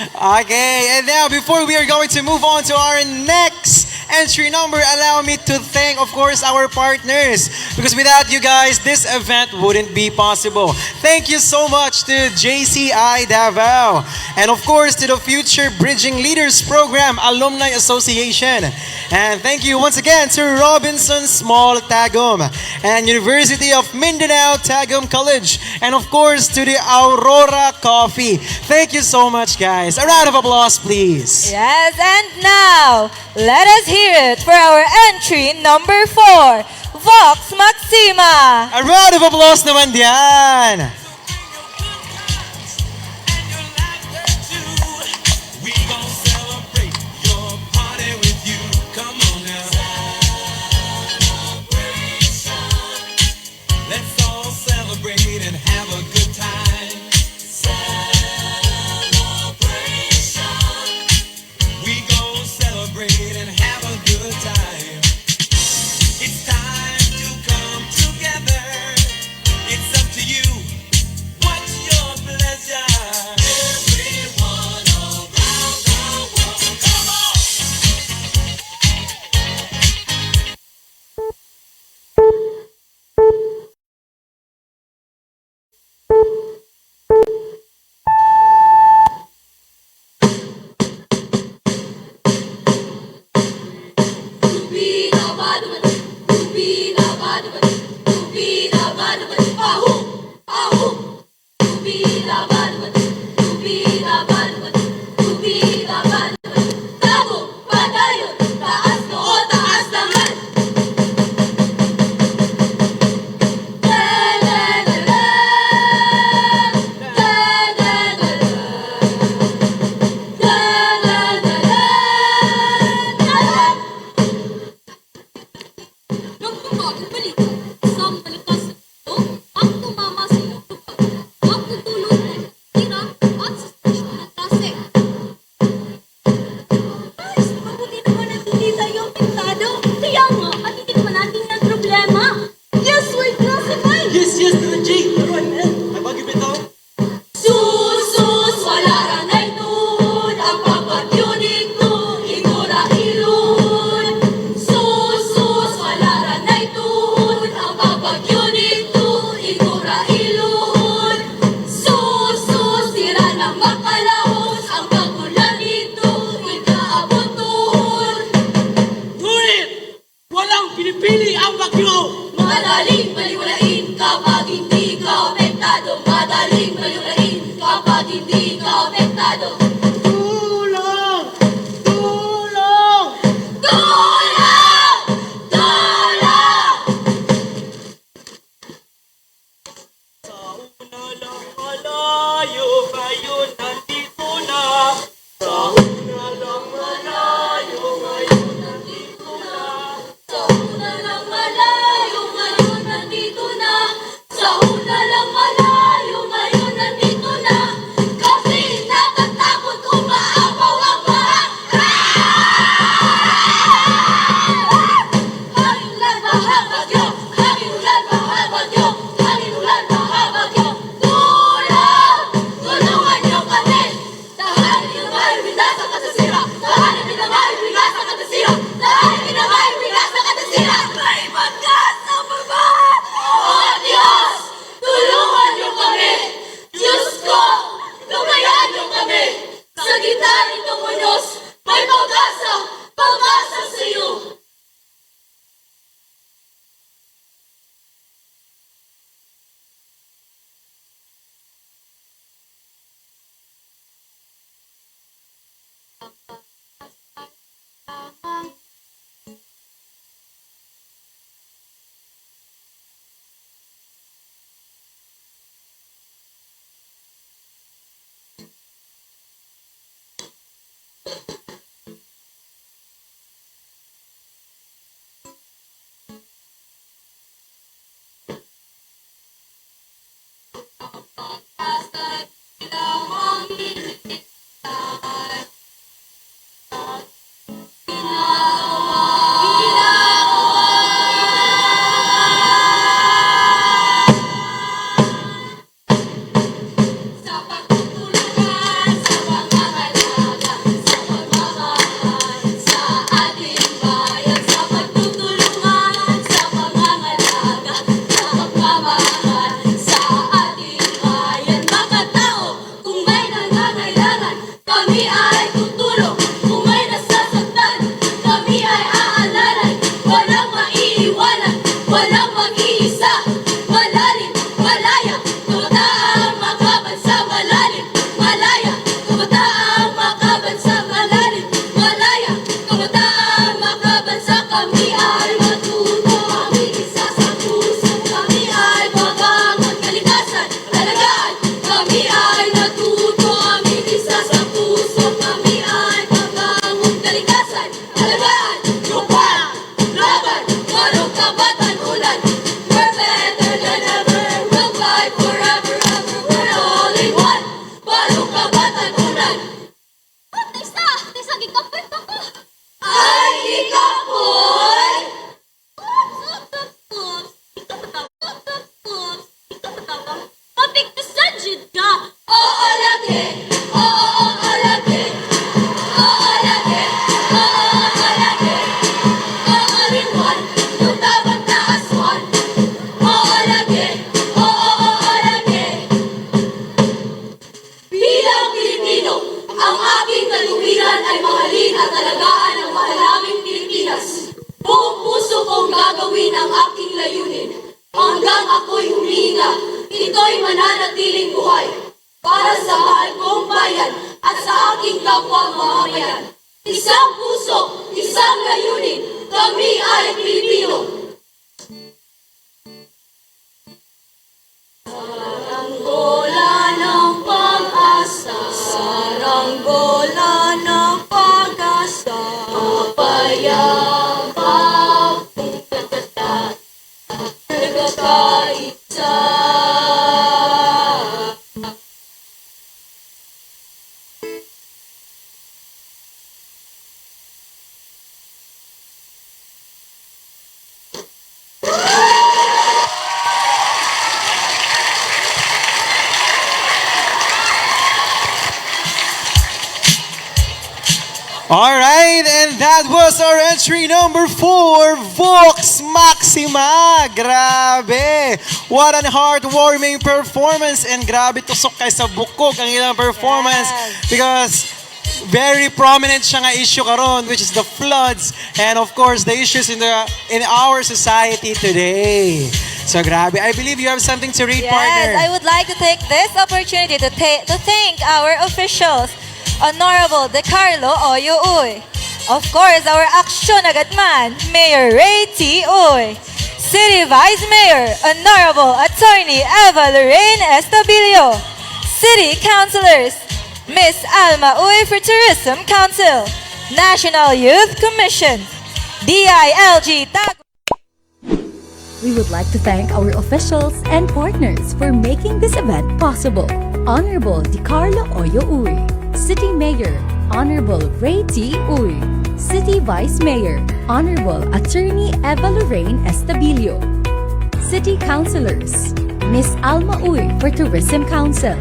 Okay, and now before we are going to move on to our next entry number, allow me to thank, of course, our partners. Because without you guys, this event wouldn't be possible. Thank you so much to JCI Davao. And of course, to the Future Bridging Leaders Program Alumni Association. And thank you once again to Robinson Small Tagum and University of Mindanao Tagum College. And of course, to the Aurora Coffee. Thank you so much, guys. A round of applause, please. Yes, and now, let us hear it for our entry number 4, Vox Maxima. A round of applause naman diyan. We gon' celebrate your party with you. Come on now. Let's all celebrate and have a good time. We gon' celebrate and have a good time. It's time to come together. It's up to you. What's your pleasure? Everyone around the world, come on! Nang bumagong balita sa malakas na ito, ang tumama sa iyong tupad. Magtutulog na tira at sa stasyon ng tasik. Guys, mabuti naman na hindi tayo apektado. Kaya nga, matitikman natin ang problema. Yes, we're classified! Yes, Jay. Pero man, ay bagay bitaw. Sus, wala ra na itun, ang papagyunig to, igura ilun. Sus, wala ra na itun, ang papagyunig to, igura ilun. Sus, tira na makalahos, ang pagulan nito, ikaabot tuhon. Ngunit, walang pinipili ang bagyo. Madaling baliwalain kapag hindi ka apektado. Madaling baliwalain kapag hindi ka apektado. Tulong! Tulong! Tulong! Tulong! Sa una lang malayo, ngayon nandito na. Sa una lang malayo, ngayon nandito na. Sa una lang malayo, ngayon nandito na. Sa una lang malayo, ngayon nandito na. Kasi natatakot umaapaw ang baha. Hangin ulan, baha, bagyo. Hangin ulan, baha, bagyo. Hangin ulan, baha, bagyo. Tulong! Tulungan niyo kami. Tahanin niyo na may bigas sa katasira. Tahanin niyo na may bigas sa katasira. Tahanin niyo na may bigas sa katasira. May pagkasa pa ba? O Diyos, tulungan niyo kami. Diyos ko, lumayaan niyo kami. Sa gitna nitong unos, may pag-asa, pag-asa sa iyo. at alagaan ang mahal naming Pilipinas. Buong puso kong gagawin ang aking layunin. Hanggang ako'y humihinga, ito'y mananatiling buhay. Para sa mahal kong bayan at sa aking kapwa mamamayan. Isang puso, isang layunin, kami ay Pilipino. Saranggola ng pag-asa, saranggola ng pag-asa, mapayapa pagkatat, nagkakaisa. Alright, and that was our entry number 4, Vox Maxima. Grabe! What an heartwarming performance, and grabe tusok kay sa bukog ang ilang performance because very prominent siya nga issue karon, which is the floods and of course the issues in our society today. So grabe, I believe you have something to read, Yes, partner. I would like to take this opportunity to thank our officials, Honorable De Carlo Oyo Uy. Of course, our action agad man, Mayor Ray T. Uy. City Vice Mayor, Honorable Attorney Eva Lorraine Estabilio. City Councilors, Miss Alma Uy for Tourism Council. National Youth Commission, DILG Tag. We would like to thank our officials and partners for making this event possible. Honorable Di Carlo Oyo Uy, City Mayor, Honorable Ray T. Uy, City Vice Mayor, Honorable Attorney Eva Lorraine Estabilio, City Councilors, Miss Alma Uy for Tourism Council,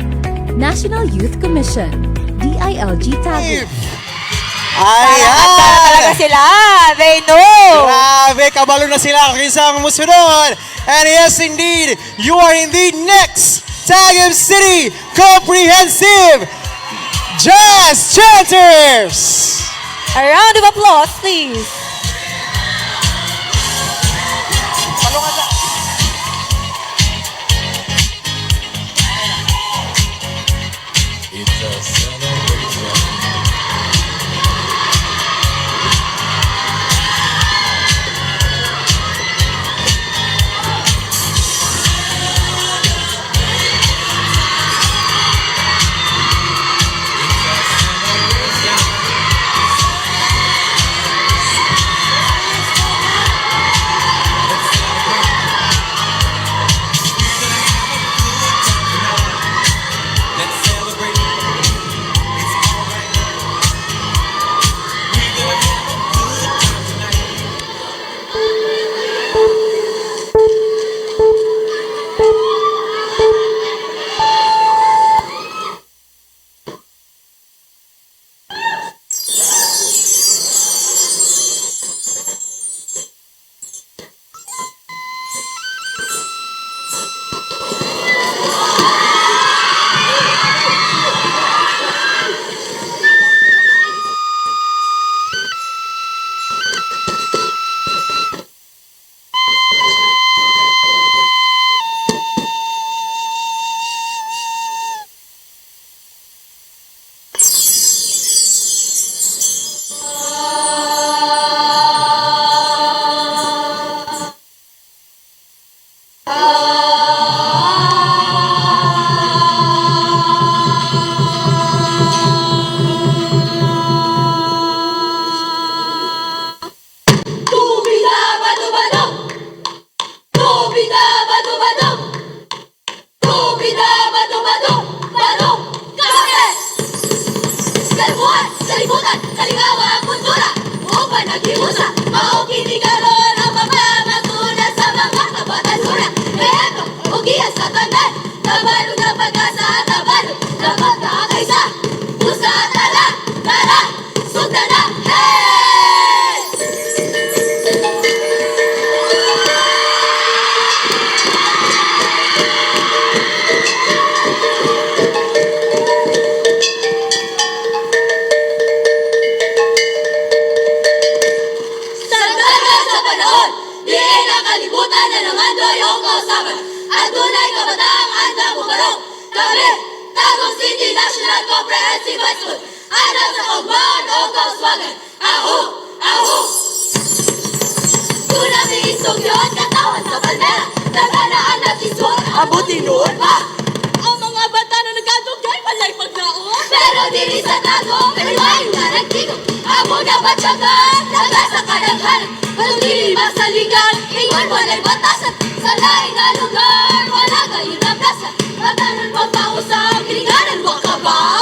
National Youth Commission, DILG Taguig. Talaga Ayan! sila, they know. Grabe, kabalo na sila kisang musunod. And yes, indeed, you are indeed next. Taguig City Comprehensive Jazz Chanters! A round of applause, please. Pamana naman doyong kausapan at tunay kabataang andang bumarong. Kami, Tagum City National Comprehensive High School, anak sa kaugmaan o kauswagan. Aho! Aho! Tunang iisog yun, katawan sa palmera, taganaan at iswag, abutin noon pa. Ang mga bata na nagkatugay palay pagdaon. Pero diri sa Tagum, kaliway na nagtigo. Amo na batyagan, nagasa kadaghan. Palugili masaligan, ingon walay batasan. Sa laing na lugar, wala kayo na plasa. Matanon pagpausap, kilinganan mo kabaw.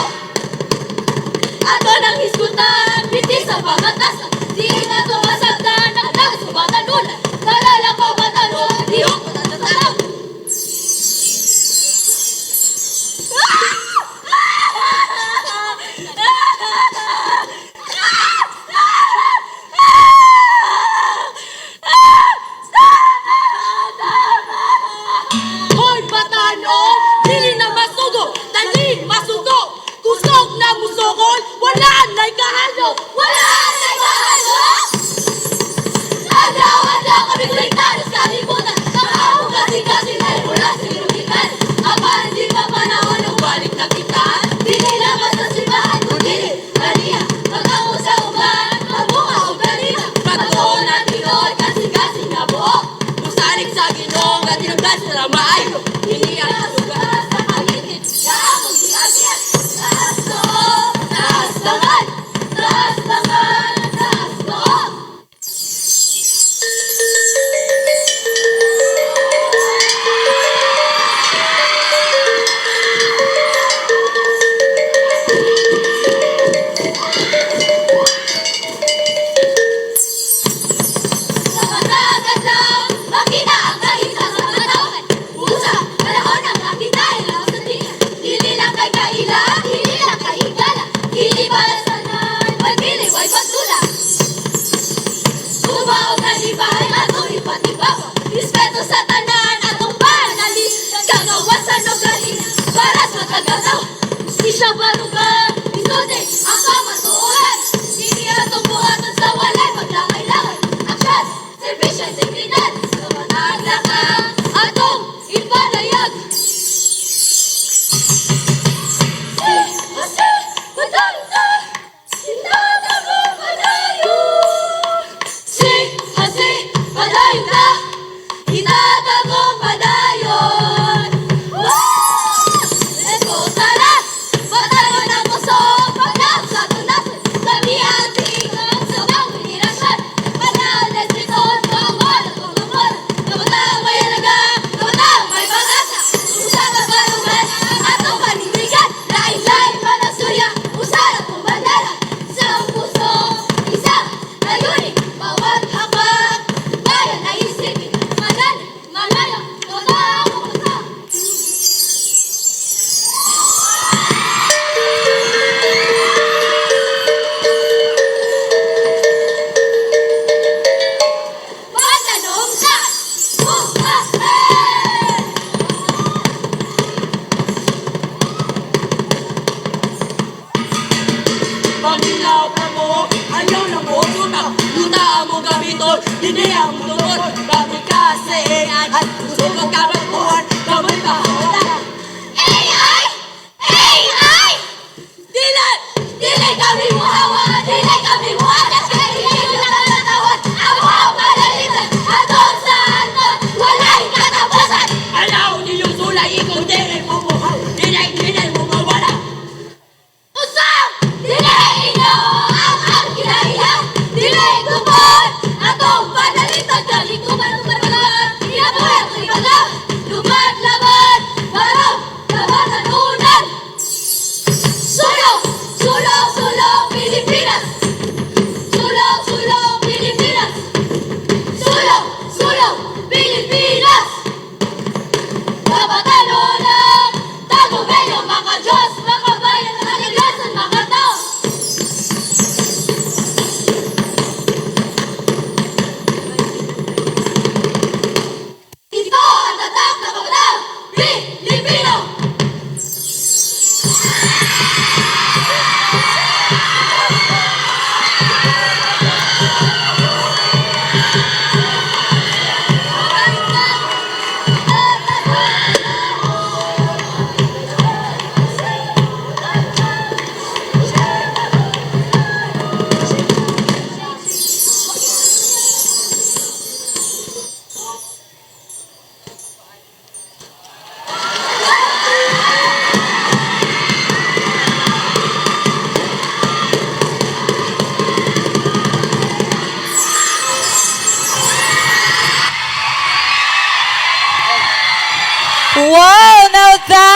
Ato nang hisgutan, biti sa pagatasan. Di na tumasagdan, nagdagas sa batanunan. Kalala ko batanon, di ako natatalaw. Hoy batanon, dili na masugo, dali masugo. Kusog na musugol, wala na'y kahalo. Wala na'y kahalo! Adlaw-adlaw kami ligtaran sa kalibutan. Nakahawag kasi na mula sa inugitan. Apan di pa panahon ng balik na kita. Dili na basta simbahan kung dili. Kaniya, magkamo sa uban, mabuha o ganina. Patuon at tinood kasi na buo. Musalig sa ginong at tinagdas na lang maayo. Hindi ang Sugat sa paligid, kaamong siyagian. Taas noo, taas tangan, taas tangan, taas noo. Sa matagadaw, makina ang kahita sa panahon. Pusa, panahon ang nakita, ilaw sa tingin. Dili lang kay kaila, dili lang kay higala. Dili balasanan, may piliway pagtula. Tumaw na di bahay, atong ipatibawa. Respeto sa tanan, atong panalin. Kagawasan o galing, para sa tagataw. Di siya barugan, isode, ang kamatuulan. Dili atong buhatan sa walay paglamay-langay. Aksyon, servisyo, seguridad. Sa mataag lakang, atong ipalayag. Jose, madanda, sinada mo padayon. Si Jose, padayon na, hinada mo padayon. Let's go, tara! Padayon ang puso, pagkap sa tunasan. Kami ang tingang sa bang pinirasyan. Panalas likod, kamamon at pagmamon. Kabatang may alaga, kabatang may pag-asa. Usa ka barugan, atong panindigan. Lain-lain man ang surya, usarap mong bandera. Isang puso, isang layunin, bawat hakbang. Bayan na isipin, madali, malaya, kabatang pumunta. Matanong sa bukasan! Paginaw ka mo, ayaw na mo tuta. Tuta mo gamiton, hindi ang munod. Bakit ka sa ingan at gusto kang kabakuhan, kamay kahawalan. AI! AI! Dili! Dili kami muhawa, dili kami muhagas, kaya hindi na kalatawan. Ang mga malalitan, atong sa aton, wala'y katapusan. Alaw niyong sulay, ikaw dili mo buhaw. Dili mo mawala. Usang! Dili inyo ang kinahiyan, dili tupon, atong panalitan ka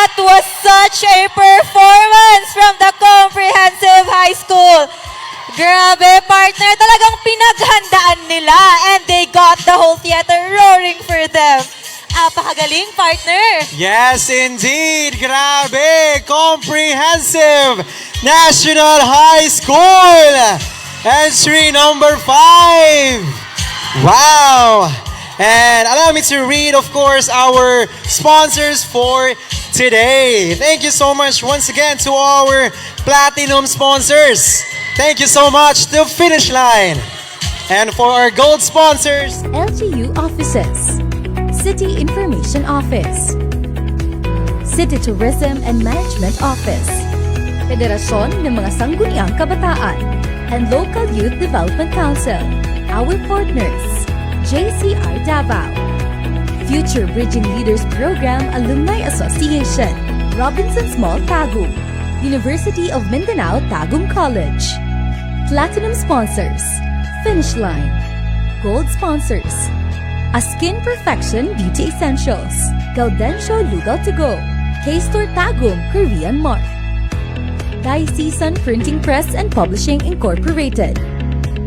That was such a performance from the Comprehensive High School. Grabe, partner. Talagang pinaghandaan nila and they got the whole theater roaring for them. Apakagaling, partner. Yes, indeed. Grabe. Comprehensive National High School. Entry number 5. Wow. And allow me to read, of course, our sponsors for today. Thank you so much once again to our platinum sponsors. Thank you so much to Finish Line. And for our gold sponsors, LGU offices, City Information Office, City Tourism and Management Office, Federasyon ng mga Sangguniang Kabataan, and Local Youth Development Council. Our partners, JCR Davao, Future Bridging Leaders Program Alumni Association, Robinson's Mall Tagum, University of Mindanao Tagum College. Platinum sponsors, Finish Line. Gold sponsors, A Skin Perfection Beauty Essentials, Gaudencio Lugaw to Go, K-Store Tagum Korean Mart, Diocesan Printing Press and Publishing Incorporated,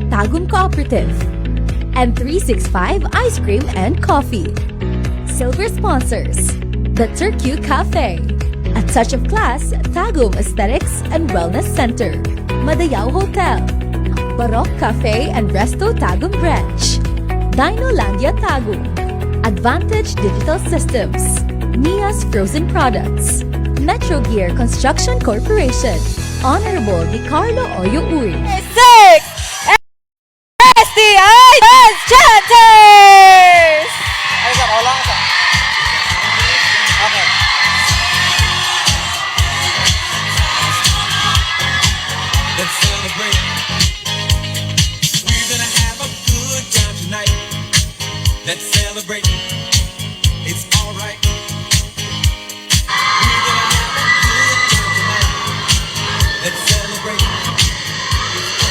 Tagum Cooperative, and 365 Ice Cream and Coffee. Silver sponsors, The Turku Cafe, A Touch of Class Tagum Aesthetics and Wellness Center, Madayao Hotel, Baroque Cafe and Resto Tagum Branch, Dinolandia Tagum, Advantage Digital Systems, Mia's Frozen Products, Metro Gear Construction Corporation, Honorable Ricardo Oyo Uy. 6. STI Dance Chanters! Okay. Let's celebrate. We're gonna have a good time tonight. Let's celebrate. It's alright. We're gonna have a good time tonight. Let's celebrate. It's alright.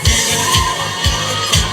We're gonna have a good time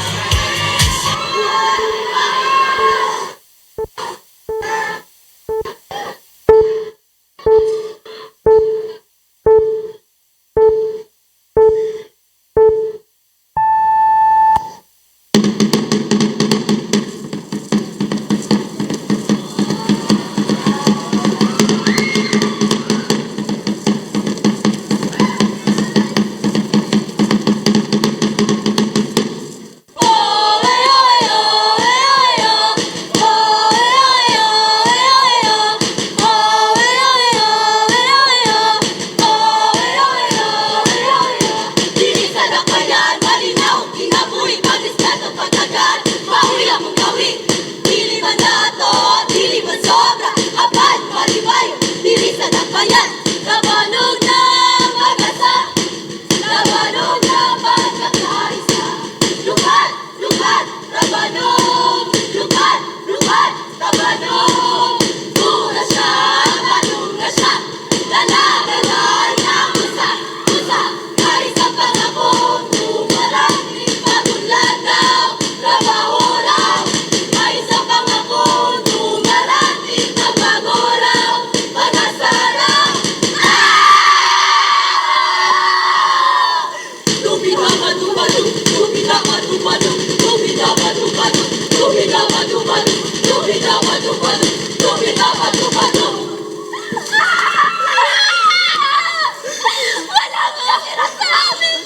Walang nakira sa amin,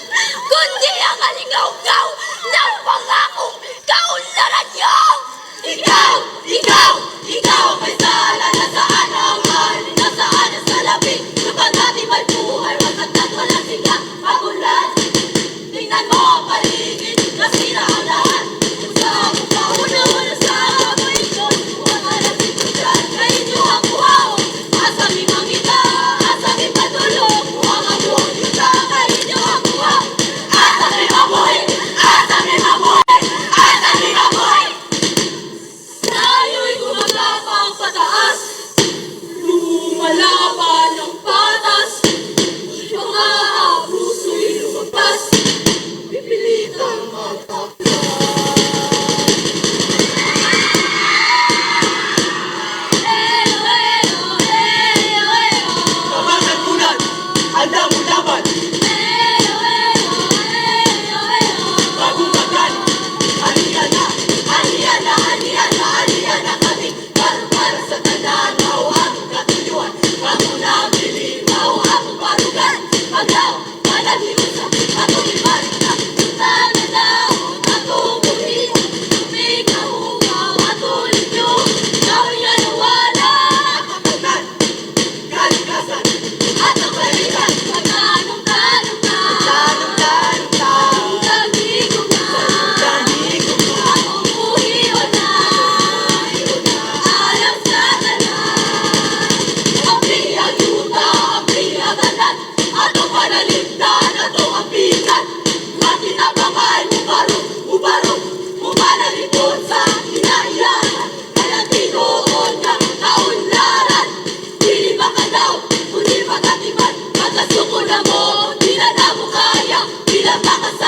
kundi ang alingaw-ngaw ng pangakong kaunlaran niyo! Ikaw, ikaw, ikaw may sala na saan ang halin na saan ang salapi kapag natin may buhay, wasak at walang siga, pagulan. Tingnan mo ang paligid, nasira ang lahat. Kung saan mo pauno, sa ako ito, huwag malapit ko dyan, na inyo ang buhaw. Asabi mangita, asabi patulog, huwag ang buong yuta, na inyo ang buhaw. Asabi mabuhay,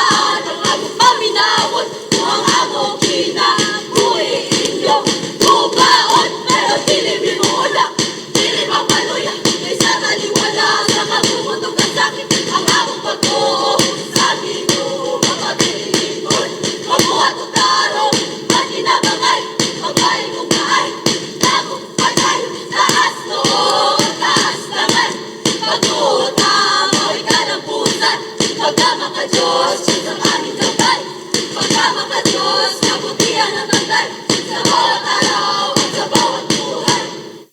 Saan ang among paminawon kung ang among kinabuhi inyong bubaon? Pero dili bimuula, dili mapaluya, kaysa kaliwala sa kabubutong kasakit ang among pagtuo sa Ginoo mga Pilipinon. Mabuhat o taro, maginabangay, magay kong kaay, takong patay, taas noon, taas naman. Pagtuo tamo'y kanampusan, pagkama ka Diyos, Diyos ang aming gabay. Pagkama ka Diyos, kabutihan ng tagday, sa bawat araw at sa bawat buhay.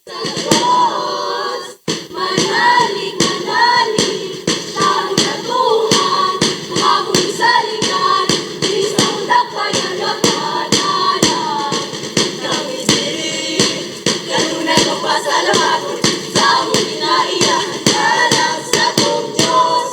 Sa Diyos, manalig, manalig, siyang natuhan, hamong saligan, isang dakbayan ng panalang. Kami din, kanunay magpasalamat, sa among inaiyahan, alam sa tong Diyos.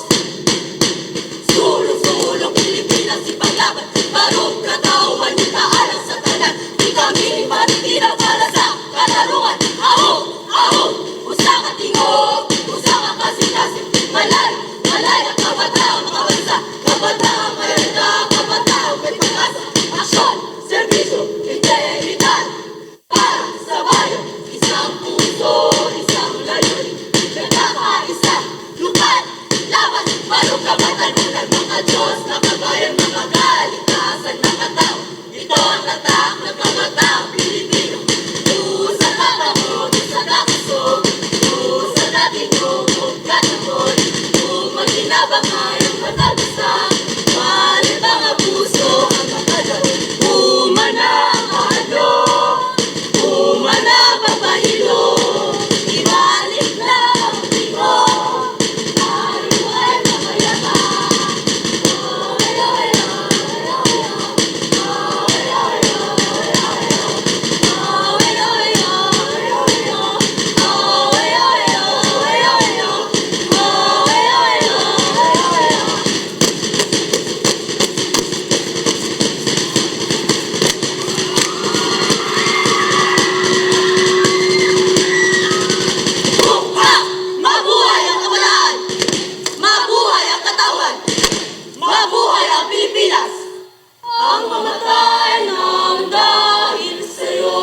Sulong-sulong Pilipinas ipaglaban, barong katawan yung taalang sa tanan. Di kami matitira para sa katarungan. Aho, aho, usa ka tingog, usa ka kasing-kasing. Malay, malay ang kabataan makabansa, kabataan may reda, kabataan may pag-asa. Aksyon, serbisyo, integridad, para sa bayan. Isang puso, isang layunin, nagkakaisa, lupan, laban, barong kabatan ng mga Diyos, nakabayan, mga kaligtasan ng katao. Ito ang tatak ng kabatang Pilipino. Sa katamod, sa kakusog, sa dating tungkog katamod, kung maginabangay ang matagusan, malit ang abuso ang makadal. Umana ang ano, umana papahilo, ibalik na ang tingo, tayo ay mamayabang. Oy, oy, oy, oy, oy, oy, oy, oy, mabuhay ang kabataan! Mabuhay ang katawan! Mabuhay ang Pilipinas! Ang mamatay ng dahil sa'yo.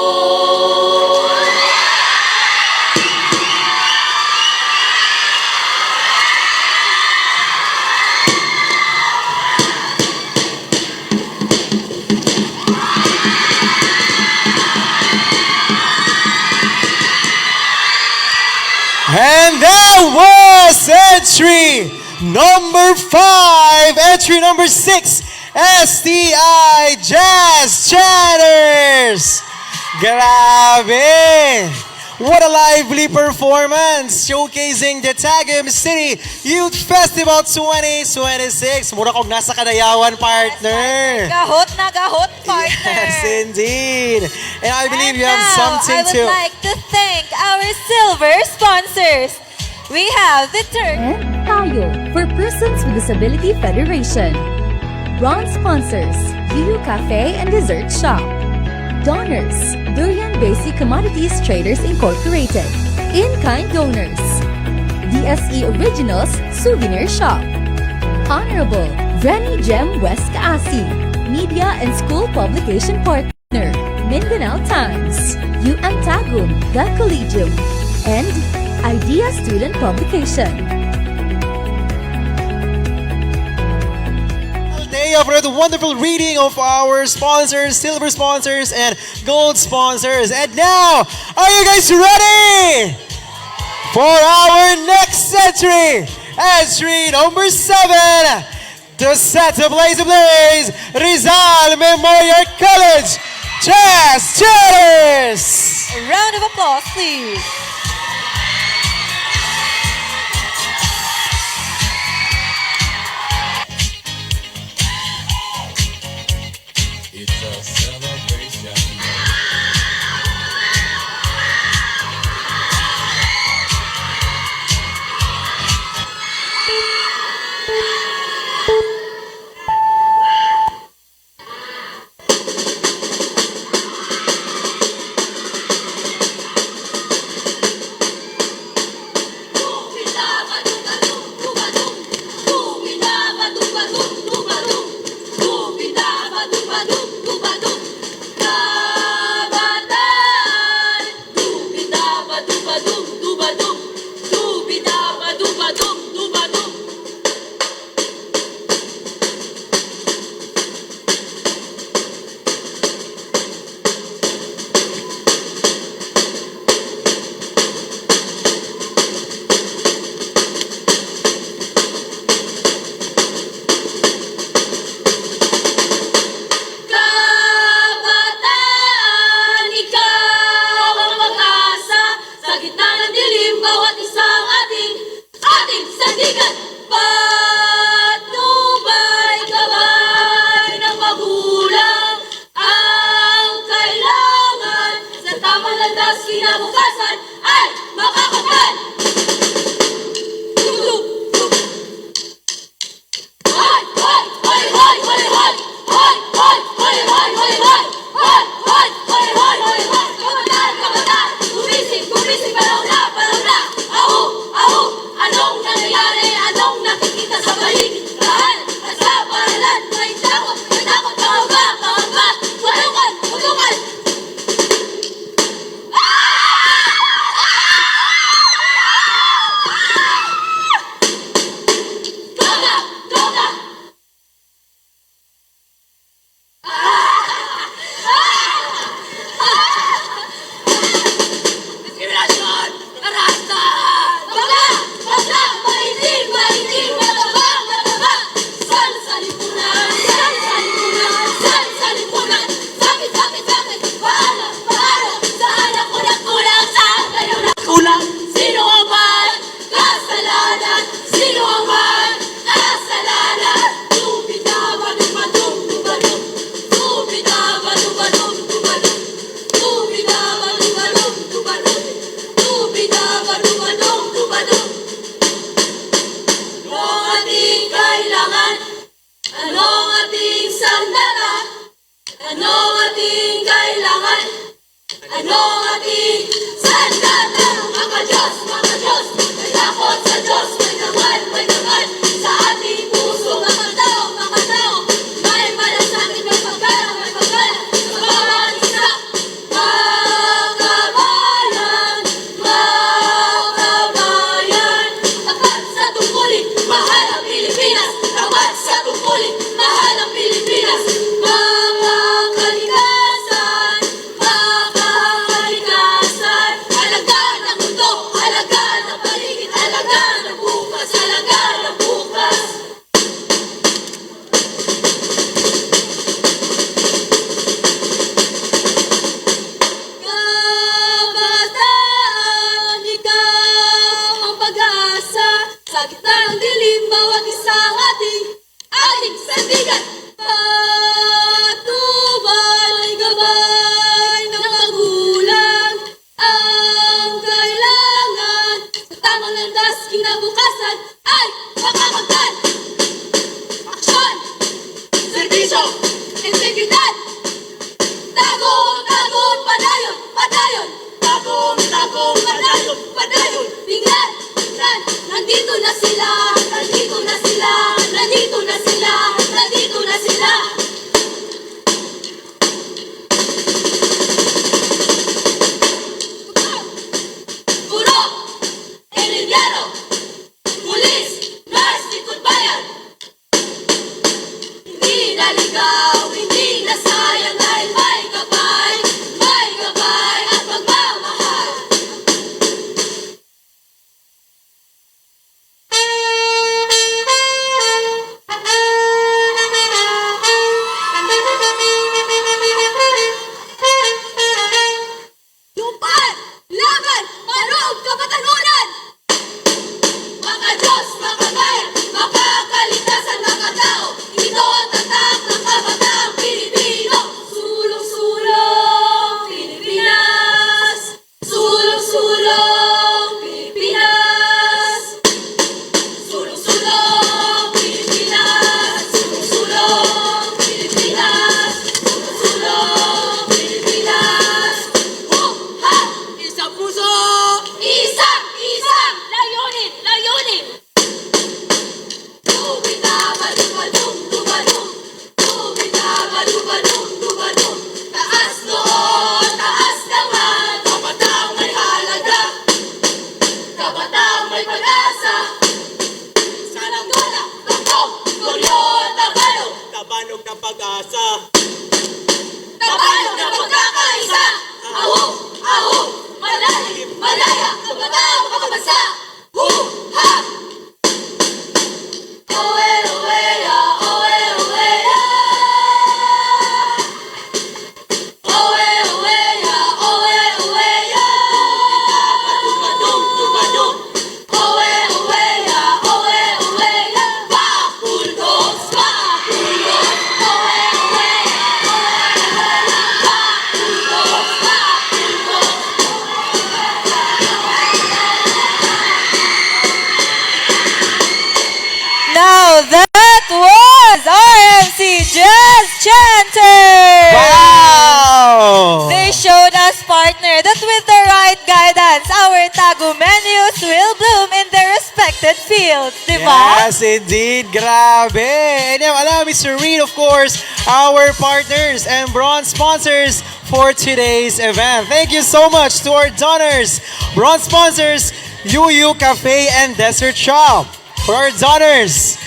And that was entry number 5, entry number 6, STI Jazz Chatters! Grabe! What a lively performance showcasing the Tagum City Youth Festival 2026. Mura kong nasa Kadayawan, partner. Gahot, partner. Yes, indeed. And I believe you And have now, something I would to... like to thank our silver sponsors. We have the Turk. And Tayo for Persons with Disability Federation. Bronze sponsors, Yuyu Cafe and Dessert Shop. Donors, Durian Basic Commodities Traders Incorporated. In-kind donors, DSE Originals Souvenir Shop. Honorable Renny Gem West Kaasi, Media and School Publication Partner, Mindanao Times, Antagum, The Collegium, and Idea Student Publication. For the wonderful reading of our sponsors, silver sponsors, and gold sponsors. And now, are you guys ready for our next entry? Entry number 7, to set the blaze ablaze, Rizal Memorial College Jazz Cheers! A round of applause, please. It's a celebration. Ano ang ating sandata? Mga Diyos, nalakot sa Diyos, may dangal sa ating puso. Mga tao, may malasakit, may pagkala, sa bawat isa. Mga kabayan, tapat sa tungkulin, mahal ang Pilipinas. Tapat sa tungkulin, mahal ang Pilipinas. Alagaan ang mundo, alagaan ang paligid, alagaan ang bukas, alagaan ang bukas. Kabataan, ikaw ang pag-asa. Sa gitna ng dilim, bawat isang ating sandigan. Patubay, gabay ng magulang ang kailangan. Sa tamang landas, kinabukasan ay makakamtan. Aksyon, serbisyo, integridad. Tagon, padayon. Padayon. Tingnan, nandito na sila. Puro, Emiliano, pulis, nurse, likod bayan. Hindi naligaw, hindi nasayang dahil may gabay at pagmamahal. Lupan, laban, parog, kapatanuran. Mga Diyos, mga bayan, mapakaligtasan mga tao. Ito ang tatak ng kabataang Pilipino. Sulong-sulong Pilipinas. Sulong-sulong Pilipinas. Sulong-sulong Pilipinas. Sulong-sulong Pilipinas. Sulong-sulong Pilipinas. Ha! Isang puso! Isang layunin. Tubita-balong-balong. Taas noon, taas naman. Kabataang may halaga, kabataang may pag-asa. Sananggola, Tagtong, Goryo, Tabalog. Tabanog ng pag-asa. Tabalog na pagkakaisa. Ahong, malalim, malaya, kabataang makabansa. Ha! Owe-owe-ya. Tubadong. Bakuldos. Now that was RMC Jazz Chanters! Wow! They showed us, partner, that with the right guidance, our Tagumeños will bloom in their respected fields. Diba? Yes, indeed. Grabe. And now, allow me to read, of course, our partners and bronze sponsors for today's event. Thank you so much to our donors. Bronze sponsors, Yuyu Cafe and Desert Shop. For our donors,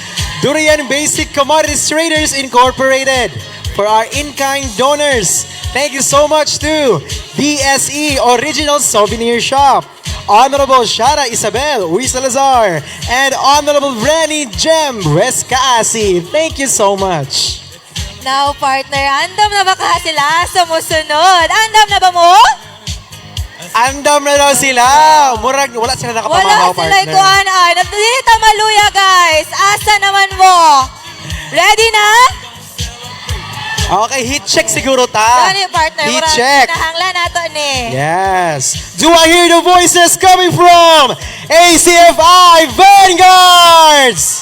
Durian Basic Commodities Traders Incorporated. For our in-kind donors, thank you so much to DSE Original Souvenir Shop, Honorable Shara Isabel Uy Salazar, and Honorable Renny Jem Rescaasi. Thank you so much. Now, partner, andam na ba ka sila sumusunod? Andam na ba mo? Andam na daw sila. Murag, wala sila Wala nakapamahaw, sila partner. ikuanan. Dito maluya, guys. Asa naman mo? Ready na? Okay, heat check siguro ta. Sorry, partner. Heat Murag check. Nahangla nato ni. Yes. Do I hear the voices coming from ACFI Vanguards?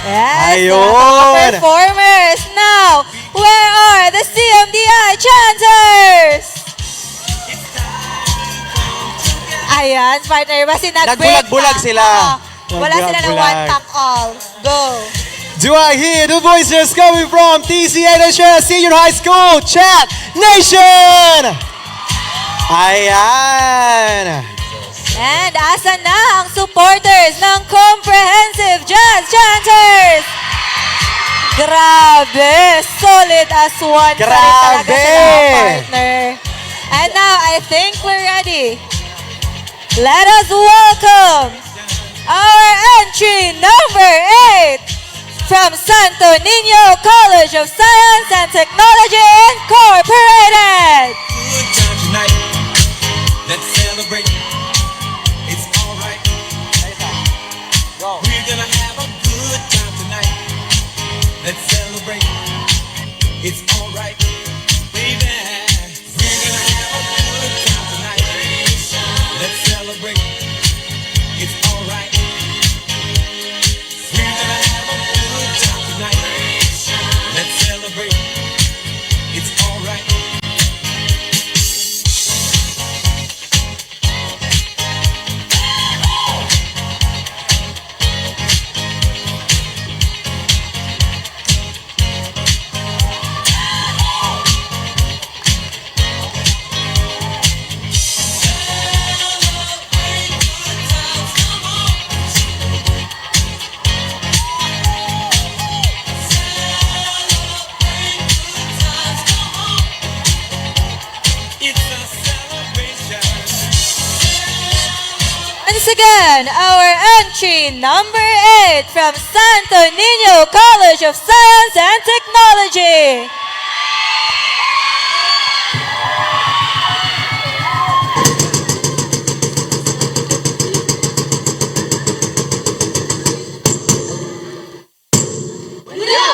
Yes, Ayun. mga performers. Now, where are the CMDI chanters? supporter. Basi Nagbulag-bulag sila. Wala sila ng Nagbulag-bulag. one pack all. Go. Do I hear the voices coming from TCA National Senior High School Chat Nation? Ayan. And asa na ang supporters ng Comprehensive Jazz Chanters? Grabe! Solid as one pa rin talaga Grabe! sila, partner. And now, I think we're ready. Let us welcome our entry number 8 from Santo Niño College of Science and Technology Incorporated. Good time tonight. Let's celebrate. It's alright. We're gonna have a good time tonight. Let's celebrate. It's alright, baby. We're gonna have a good time tonight. Let's celebrate. It's alright. We're gonna have a good time tonight. Let's celebrate. It's alright. It's a celebration. Once again, our entry number 8 from Santo Niño College of Science and Technology. Mula!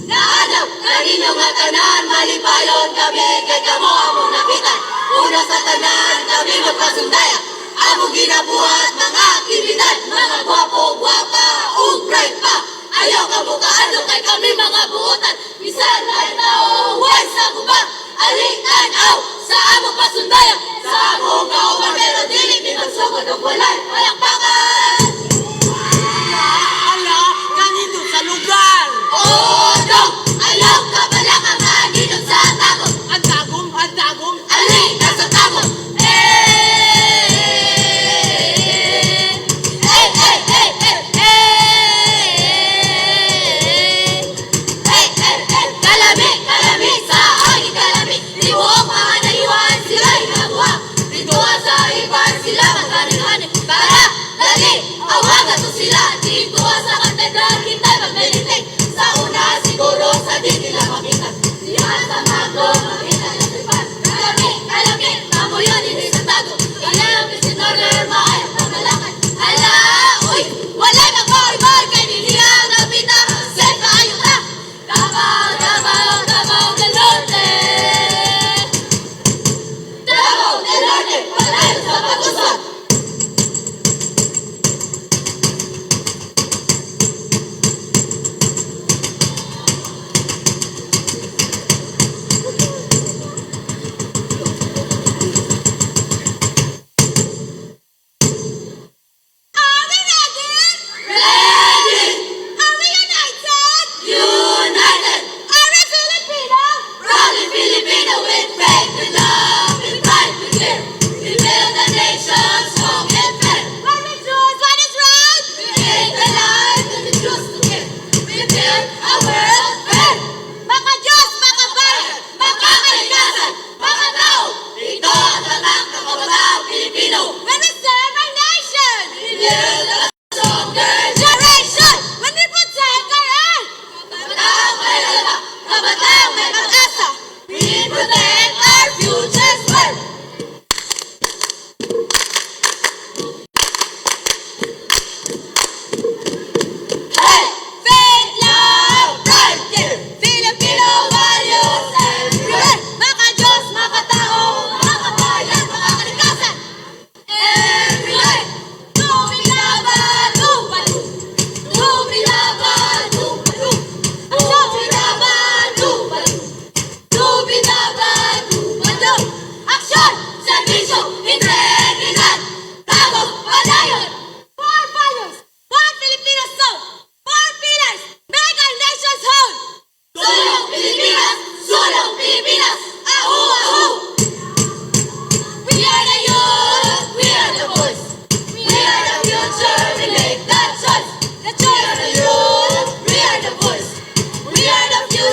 Naadap kanino nga tanan, malipayon kami, kay kamo among napitan. Una sa tanan, kami magpasundaya. Among ginabuhat, mga aktibidad, mga gwapo-gwapa, ug bright pa. Ayaw ka mo kaano kay kami mga buotan. Bisan ay nauwan sa kubang, alikan aw sa among pasundaya. Sa among kauban, pero dili pinagsugod og walay palakpakan. Ala, kanito sa lugar. Oh, dong! Ayaw ka pala ka maginod sa takot. Ang tagom, ang tagom. Ali, nasa takot.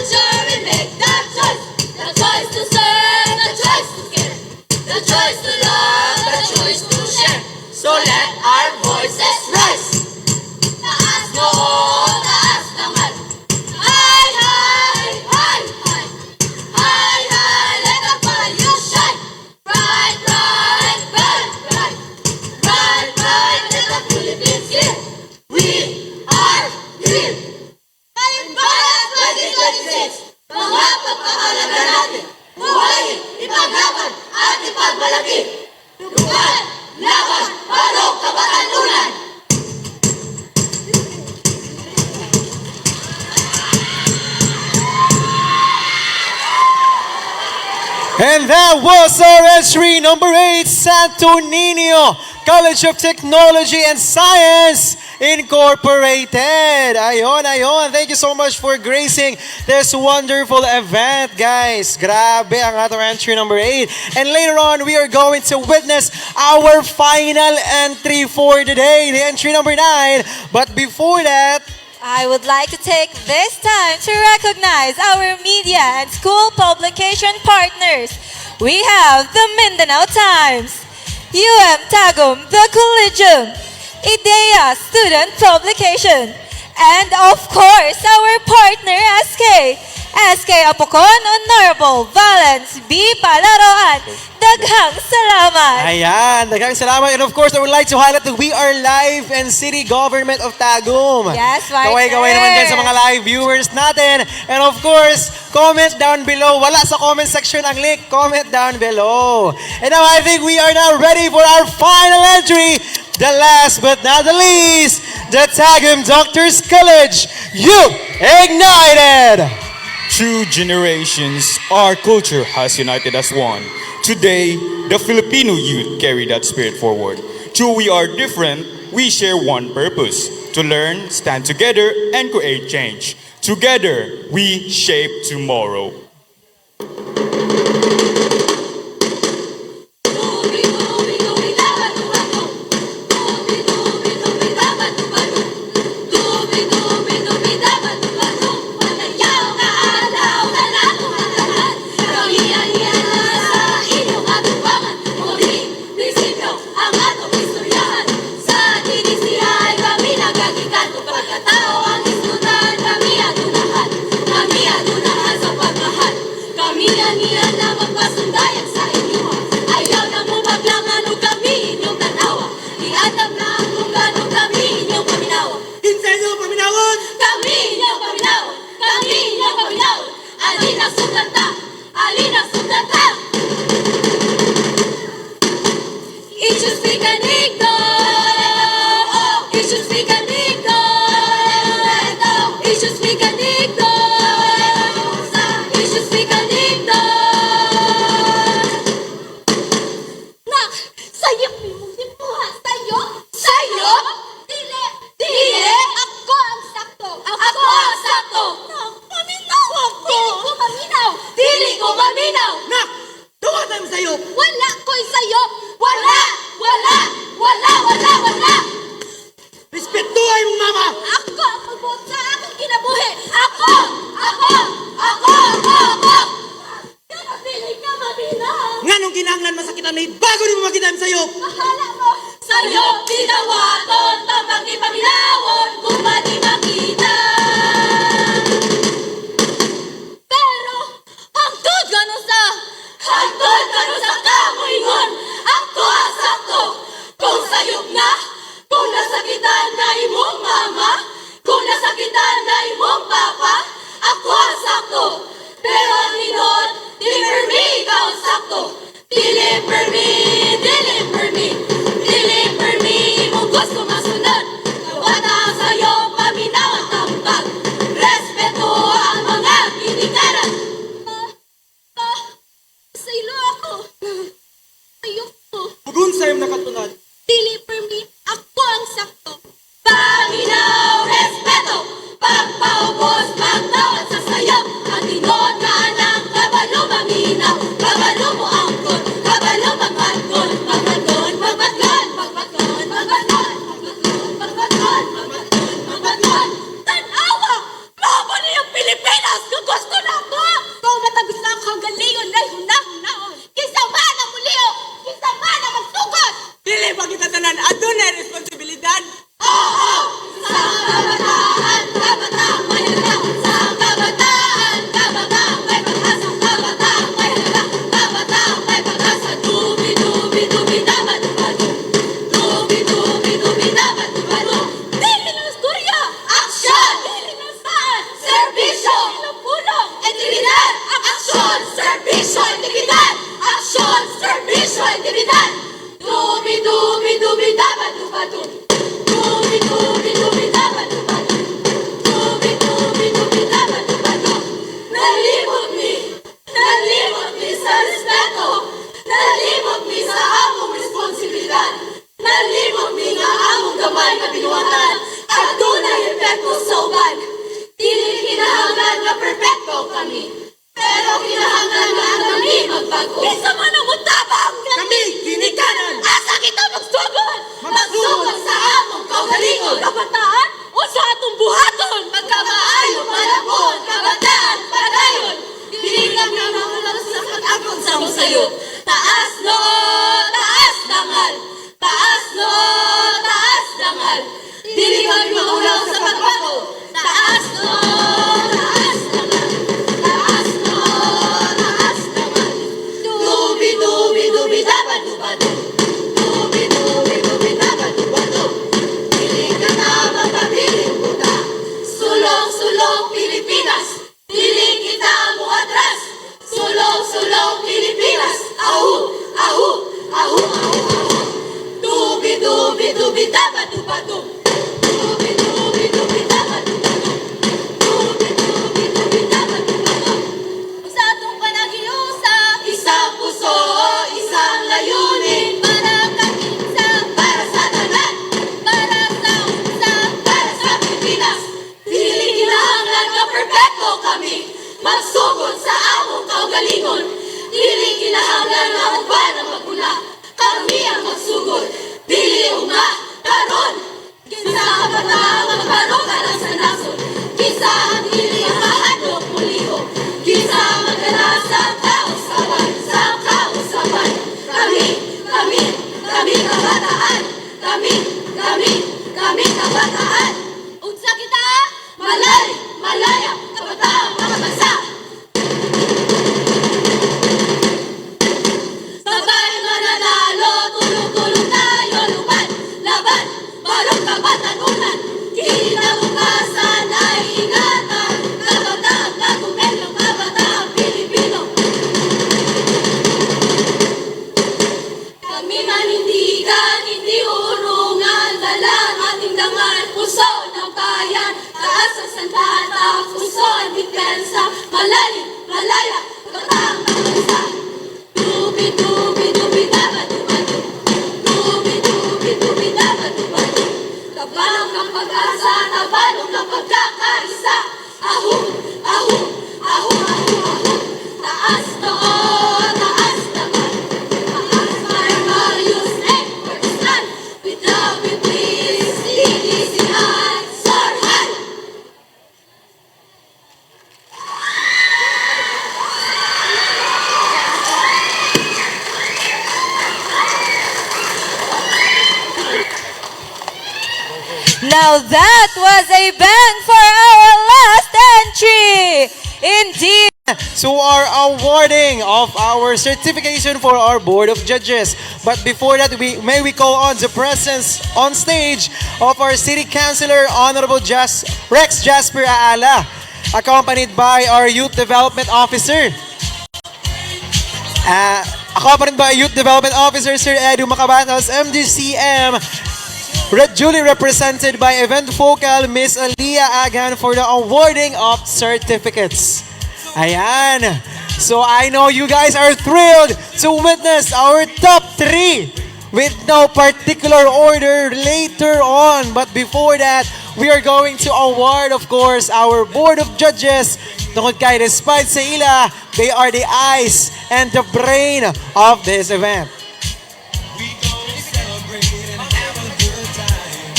future we make that choice. The choice to serve, the choice to care, the choice to love, the choice to share. So let our voices rise. Taas noo, taas naman. High, high, high, high. High, high, let the fire shine. Bright, bright, bright, bright. Bright, bright, let the Philippines hear. We are here. Kalimpayan 2026, mga pagkakalaga natin. Buhayin, ipaglaban, at ipagmalaki. Duguan, laban, barok, kabatalunan. And that was our entry number 8, Santo Niño College of Technology and Science Incorporated. Ayon, ayon. Thank you so much for gracing this wonderful event, guys. Grabe ang atong entry number 8. And later on, we are going to witness our final entry for today, the entry number 9. But before that, I would like to take this time to recognize our media and school publication partners. We have the Mindanao Times, UM Tagum, The Collegium, IDEA Student Publication, and of course our partner SK Apocon Honorable Valens B. Palaroan. Daghang salamat! ayan, daghang salamat. And of course, I would like to highlight that we are live in City Government of Tagum. Yes, partner. Kaway-kaway naman dyan sa mga live viewers natin. And of course, comment down below. Wala sa comment section ang link. Comment down below. And now I think we are now ready for our final entry. The last but not the least, the Tagum Doctors College U Ignited! Through generations, our culture has united as one. Today, the Filipino youth carry that spirit forward. Though we are different, we share one purpose: to learn, stand together, and create change. Together, we shape tomorrow. Kabalo mo angkot, kabalo sa'yo. Taas noo, taas dangal. Taas noo, taas dangal. Dili kami maulaw sa pagbago. Taas noo, taas dangal. Taas noo, taas dangal. Dubi, dubi, dubi, dapat dubado. Dubi, dubi, dubi, dapat dubado. Dili ka na magpabiling buta. Sulong, sulong, Pilipinas. Dili kita mo atras. Sulong, sulong, Pilipinas. Ahu, ahu, ahu, ahu, ahu. Dubi, dubi, dubi, dapat dubado. Dubi, dubi, dubi, dapat dubado. Dubi, dubi, dubi, dapat dubado. Sa atong panagiusa, isang puso, isang layunin. Para kakinsa, para sa tanan. Para sa unsa, para sa Pilipinas. Dili kinahanglan nga perpekto kami. Magsugod sa among kaugalingon. Dili kinahanglan nga uban ang magula. Kami ang magsugod. Dili unga, karon. Kinsa ang bataang magbarong alang sa nasod. Kinsa ang dili ang mahadlok muliho. Kinsa ang magdala sa kausaban, sa kausaban. Kami kabataan. Kami kabataan. Unsa kita? Malaya, kabataang mga bansa. Sabay mananalo, tulong-tulong tayo lupan. Laban, barong kabatanunan. Kinabukasan ay ingatan. Kabataang kagumenyo, kabataang Pilipino. Kami manindigan, hindi urungan. Dalang ating dangal, puso ng bayan. Taas ang sandata, puso ang depensa. Malalim, malaya, kabataang bansa. Dubi, dubi, dubi, dapat dumado. Dubi, dubi, dubi, dapat dumado. Tabalong ng pag-asa, tabalong ng pagkakaisa. Ahu, ahu, ahu, ahu, ahu. Taas noo, taas naman. Taas my values and words stand. With love, with peace, DDCI, Sarhan. Now that was a bang for our last entry. Indeed. So our awarding of our certification for our Board of Judges. But before that, may we call on the presence on stage of our City Councilor, Honorable Rex Jasper Aala, accompanied by our Youth Development Officer. Accompanied by Youth Development Officer Sir Edu Macabatos, MDCM, duly represented by Event Focal Miss Aliyah Agan for the awarding of certificates. Ayan. So I know you guys are thrilled to witness our top 3 with no particular order later on. But before that, we are going to award, of course, our Board of Judges. Tungkol kay despite sa ila, they are the eyes and the brain of this event. We gon' celebrate and have a good time.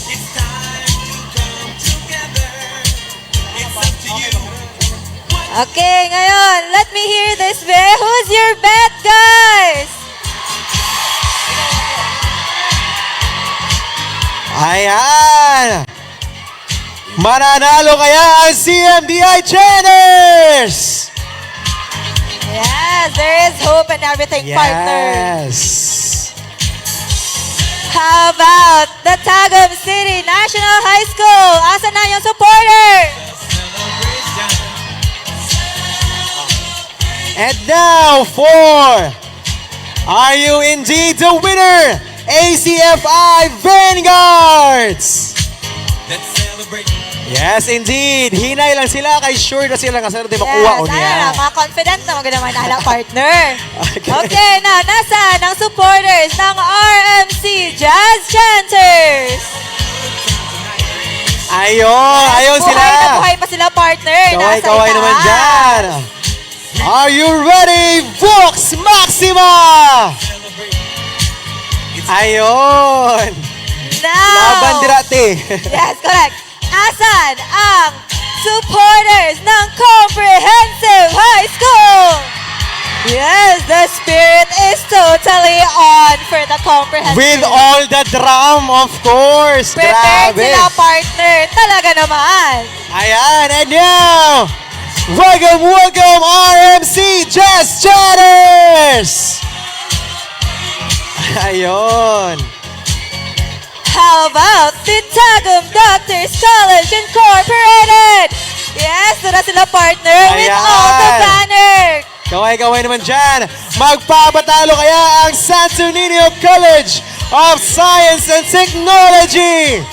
It's time to come together. It's up to you. Okay, ngayon, let me hear this bet. Who's your bet, guys? Ayan! Mananalo kaya ang CMDI Channers! Yes, there is hope and everything, partner. Yes! How about the Tagum City National High School? Asan na yung supporters? And now for Are You Indeed the Winner? ACFI Vanguards! Let's celebrate. Yes, indeed. Hinay lang sila kay sure na sila kasi natin makuha o Yes, niya. mga confident na maganda manala, partner. Okay, na, nasaan ang supporters ng RMC Jazz Chanters? Ayun sila. Buhay pa sila, partner. Nasa Kaway itaas. naman dyan. Are you ready, Vox Maxima? Ayun. Now, Laban dirate. yes, correct. Asan ang supporters ng Comprehensive High School? Yes! comprehensive. With all the drum, of course. Prepared Grabe. sila, partner. Talaga naman. Ayan, and now, welcome, RMC Jazz Chatters! Ayun. How about the Tagum Doctors College Incorporated? Yes, doon na sila, partner, with Ayan. all the banner. Kaway-kaway naman dyan. Magpapatalo kaya ang Santo Niño College of Science and Technology.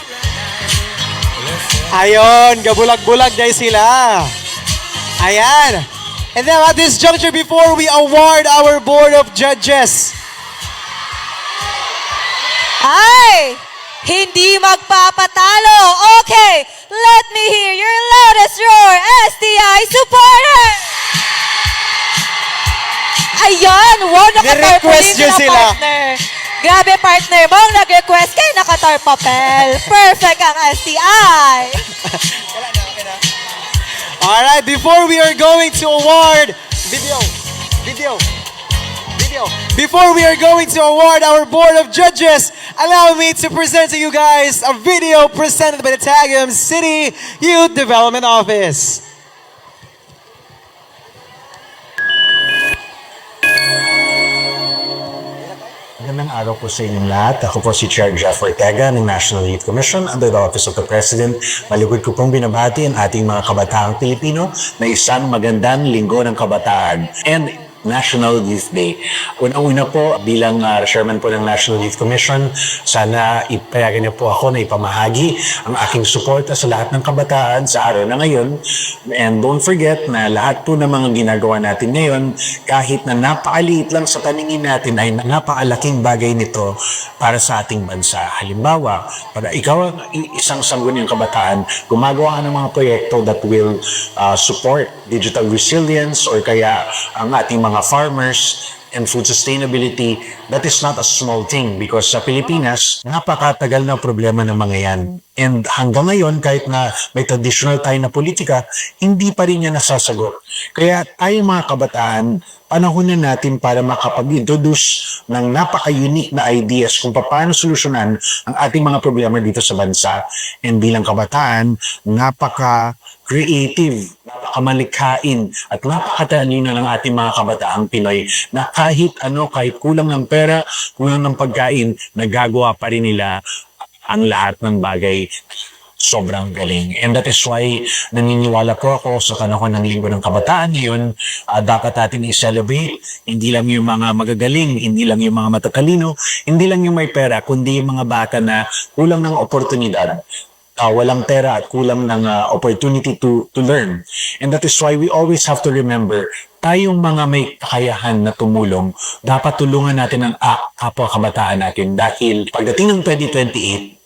Ayun, gabulag-bulag dahil sila. Ayan. And then at this juncture, before we award our Board of Judges, Ay! Hindi magpapatalo. Okay, let me hear your loudest roar, STI supporter! Ayan, wow, nakatar pa Ni-request din nyo sila. partner. Grabe, partner mo, nag-request kayo, nakatar papel. Perfect ang STI. alright, before we are going to award, video. Before we are going to award our Board of Judges, allow me to present to you guys a video presented by the Tagum City Youth Development Office. Magandang araw po sa inyong lahat. Ako po si Chair Jeff Ortega ng National Youth Commission under the Office of the President. Maligod ko pong binabati ang ating mga kabataang Pilipino na isang magandang linggo ng kabataan and National Youth Day. Unang-una po, bilang chairman po ng National Youth Commission, sana ipayagan niyo po ako na ipamahagi ang aking suporta sa lahat ng kabataan sa araw na ngayon. And don't forget na lahat po ng mga ginagawa natin ngayon, kahit na napakaliit lang sa paningin natin, ay napakalaking bagay nito para sa ating bansa. Halimbawa, para ikaw ang isang sangguniang kabataan, gumagawa ka ng mga proyekto that will support digital resilience or kaya ang ating mga farmers and food sustainability, that is not a small thing because sa Pilipinas, napakatagal na problema ng mga yan. And hanggang ngayon, kahit na may traditional tayo na politika, hindi pa rin yan nasasagot. Kaya tayong mga kabataan, panahon na natin para makapag-introduce ng napaka-unique na ideas kung paano solusyonan ang ating mga problema dito sa bansa. And bilang kabataan, napaka-creative, napaka-malikhain at napakatalino ng ating mga kabataang Pinoy na kahit kulang ng pera, kulang ng pagkain, nagagawa pa rin nila ang lahat ng bagay. Sobrang galing. And that is why naniniwala po ako sa panahon ng Linggo ng Kabataan ngayon, dapat natin i-celebrate hindi lang yung mga magagaling, hindi lang yung mga matatalino, hindi lang yung may pera, kundi yung mga bata na kulang ng oportunidad. Walang pera at kulang ng opportunity to learn. And that is why we always have to remember, tayong mga may kakayahan na tumulong, dapat tulungan natin ang kapwa kabataan natin dahil pagdating ng 2028,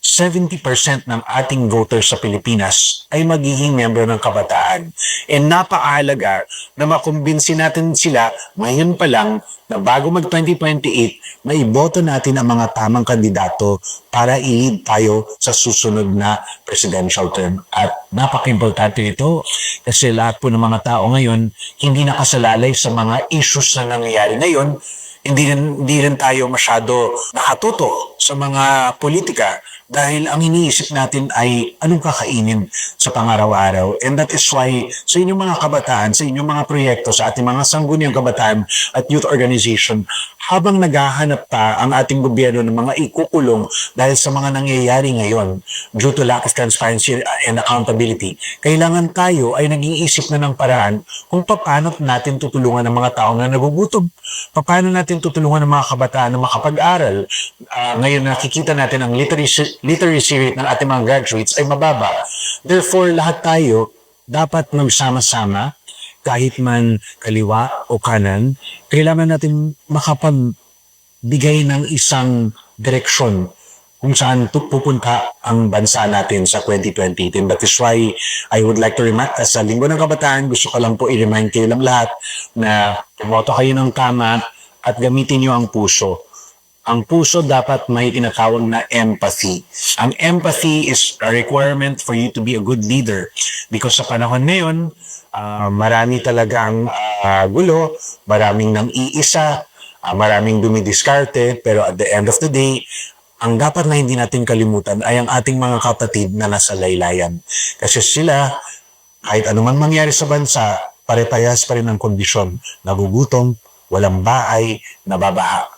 70% ng ating voters sa Pilipinas ay magiging member ng kabataan. And napakahalaga na makumbinsi natin sila ngayon pa lang na bago mag-2028, maiboto natin ang mga tamang kandidato para i-lead tayo sa susunod na presidential term. At napaka-importante ito kasi lahat po ng mga tao ngayon hindi nakasalalay sa mga issues na nangyayari ngayon. Hindi rin tayo masyado nakatuto sa mga politika dahil ang iniisip natin ay anong kakainin sa pangaraw-araw. And that is why sa inyong mga kabataan, sa inyong mga proyekto, sa ating mga sangguniang kabataan at youth organization, habang naghahanap pa ang ating gobyerno ng mga ikukulong dahil sa mga nangyayari ngayon due to lack of transparency and accountability, kailangan tayo ay nag-iisip na ng paraan kung paano natin tutulungan ang mga tao na nagugutom, paano natin tutulungan ang mga kabataan na makapag-aral. Ngayon nakikita natin ang literacy rate ng ating mga graduates ay mababa. Therefore, lahat tayo dapat magsama-sama, kahit man kaliwa o kanan, kailangan natin makapagbigay ng isang direksyon kung saan pupunta ang bansa natin sa 2020. And that is why I would like to remind, sa Linggo ng Kabataan, gusto ko lang po i-remind kayo lang lahat na pumoto kayo ng tama at gamitin nyo ang puso. Ang puso dapat may tinatawag na empathy. Ang empathy is a requirement for you to be a good leader. Because sa panahon ngayon, marami talagang gulo, maraming nang iisa, Maraming dumidiskarte, pero at the end of the day, ang dapat na hindi natin kalimutan ay ang ating mga kapatid na nasa laylayan. Kasi sila, kahit anuman mangyari sa bansa, pare-parehas pa rin ang kondisyon. Nagugutom, walang bahay, nababaha.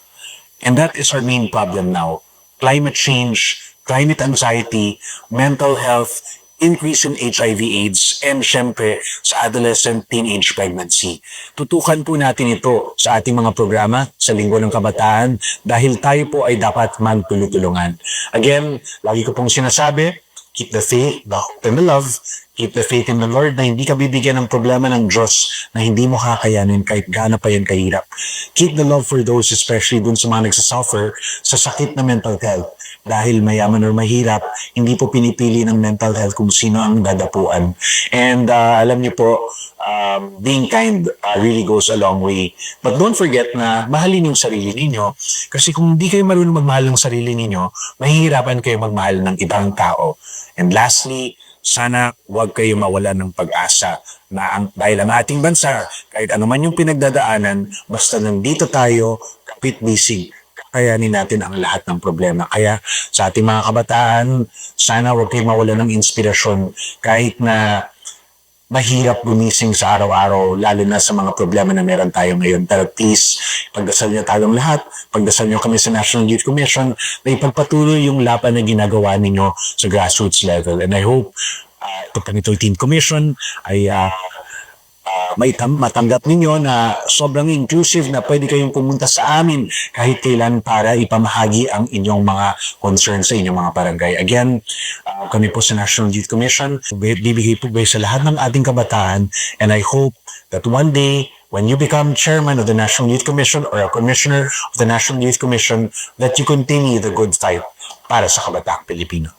And that is our main problem now. Climate change, climate anxiety, mental health, increase in HIV/AIDS, and syempre sa adolescent teenage pregnancy. Tutukan po natin ito sa ating mga programa sa Linggo ng Kabataan dahil tayo po ay dapat magtulungan. Again, lagi ko pong sinasabi, keep the faith, the hope, and the love. Keep the faith in the Lord na hindi ka bibigyan ng problema ng Diyos na hindi mo kakayanin kahit gaano pa yan kahirap. Keep the love for those, especially dun sa mga nagsasuffer sa sakit na mental health. Dahil mayaman or mahirap, hindi po pinipili ng mental health kung sino ang dadapuan. And alam niyo po, being kind really goes a long way. But don't forget na mahalin yung sarili ninyo. Kasi kung hindi kayo marunong magmahal ng sarili ninyo, mahihirapan kayo magmahal ng ibang tao. And lastly, sana huwag kayo mawalan ng pag-asa na dahil ang ating bansa, kahit anuman yung pinagdadaanan, basta nandito tayo, kapit-bisig, kakayanin natin ang lahat ng problema. Kaya sa ating mga kabataan, sana huwag kayo mawalan ng inspirasyon kahit na mahirap gumising sa araw-araw, lalo na sa mga problema na meron tayo ngayon. Pero please, pagdasal niyo tayong lahat, pagdasal niyo kami sa National Youth Commission na ipagpatuloy yung laban na ginagawa ninyo sa grassroots level. And I hope ito pang 13th Commission ay matanggap ninyo na sobrang inclusive na pwede kayong pumunta sa amin kahit kailan para ipamahagi ang inyong mga concerns sa inyong mga barangay. Again, kami po sa National Youth Commission, bibigay po sa lahat ng ating kabataan, and I hope that one day, when you become chairman of the National Youth Commission or a commissioner of the National Youth Commission, that you continue the good fight para sa kabataang Pilipino.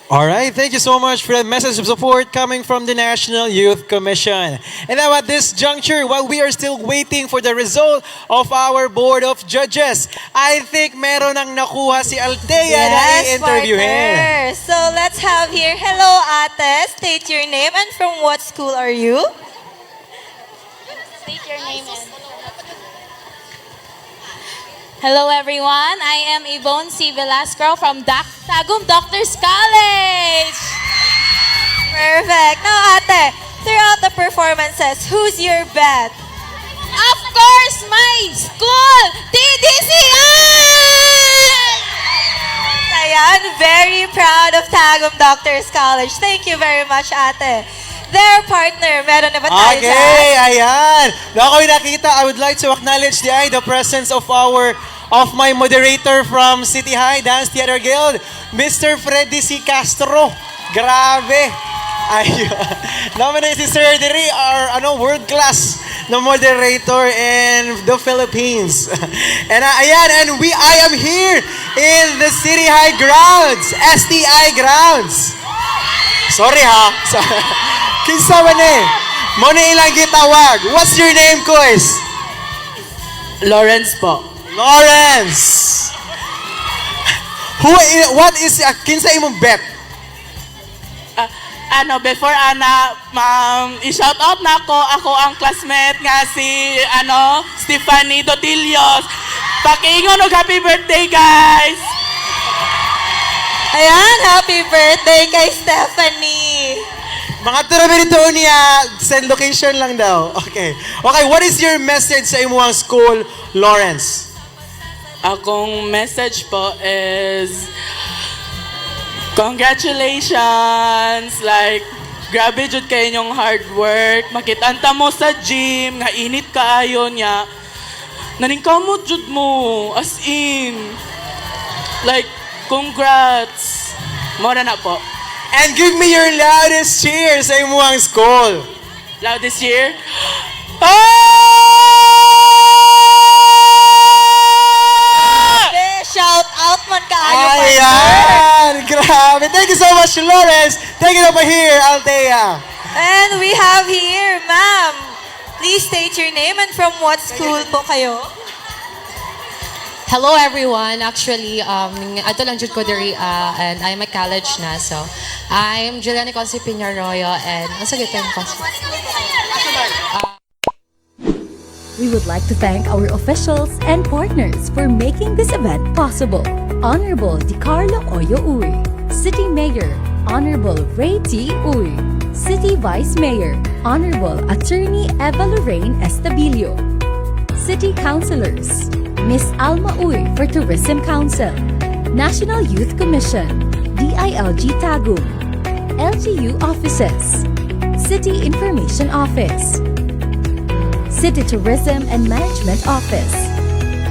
All right, thank you so much for that message of support coming from the National Youth Commission. And now at this juncture, while we are still waiting for the result of our Board of Judges, I think meron ang nakuha si Althea na i-interviewin. partner. So let's have here, hello ate, state your name and from what school are you? State your name and... Hello everyone, I am Yvonne C. Velasco from Tagum Doctors College. Perfect. Now ate, throughout the performances, who's your bet? Of course, my school, TDCI! Ayan, very proud of Tagum Doctors College. Thank you very much ate. Their partner, meron na ba tayo dyan? Okay, ayan. Na ako'y nakita, I would like to acknowledge the presence of my moderator from City High Dance Theater Guild, Mr. Freddy C. Castro. Grabe. Ayun. Nominated si Sir Diri, our world-class na moderator in the Philippines. And ayan, and I am here in the City High grounds, STI grounds. Sorry ha. Kinsa man mo na ilang gitawag. What's your name, Kois? Lawrence po. Lawrence. What is kinsa imong bet? Before i-shout out na ako ang classmate nga si Stephanie Dotilios. Pakiingon og happy birthday, guys. Ayan, happy birthday kay Stephanie. Mga turabi nito niya, send location lang daw. Okay. Okay, what is your message sa imuhang school, Lawrence? Akong message po is congratulations, like grabe jud kay inyong hard work. Makitanta mo sa gym nga init kaayo niya. Naningkamot jud mo as in. Like congrats. Mo na po. And give me your loudest cheer sa imuhang school. Loudest cheer? Shout out man kaayo, Ayan! Grabe! Thank you so much, Lawrence! Take it over here, Althea! And we have here, ma'am. Please state your name and from what school po kayo? Hello everyone. Actually, ato lang jud ko diri and I'm a college na. So, I'm Juliana Consi Piñaroyo and ang sagot ko We would like to thank our officials and partners for making this event possible. Honorable DiCarlo Oyo Uy, City Mayor Honorable Ray T. Uy, City Vice Mayor Honorable Attorney Eva Lorraine Estabilio, City Councilors Miss Alma Uy for Tourism Council, National Youth Commission, DILG Tagum, LGU Offices, City Information Office, City Tourism and Management Office,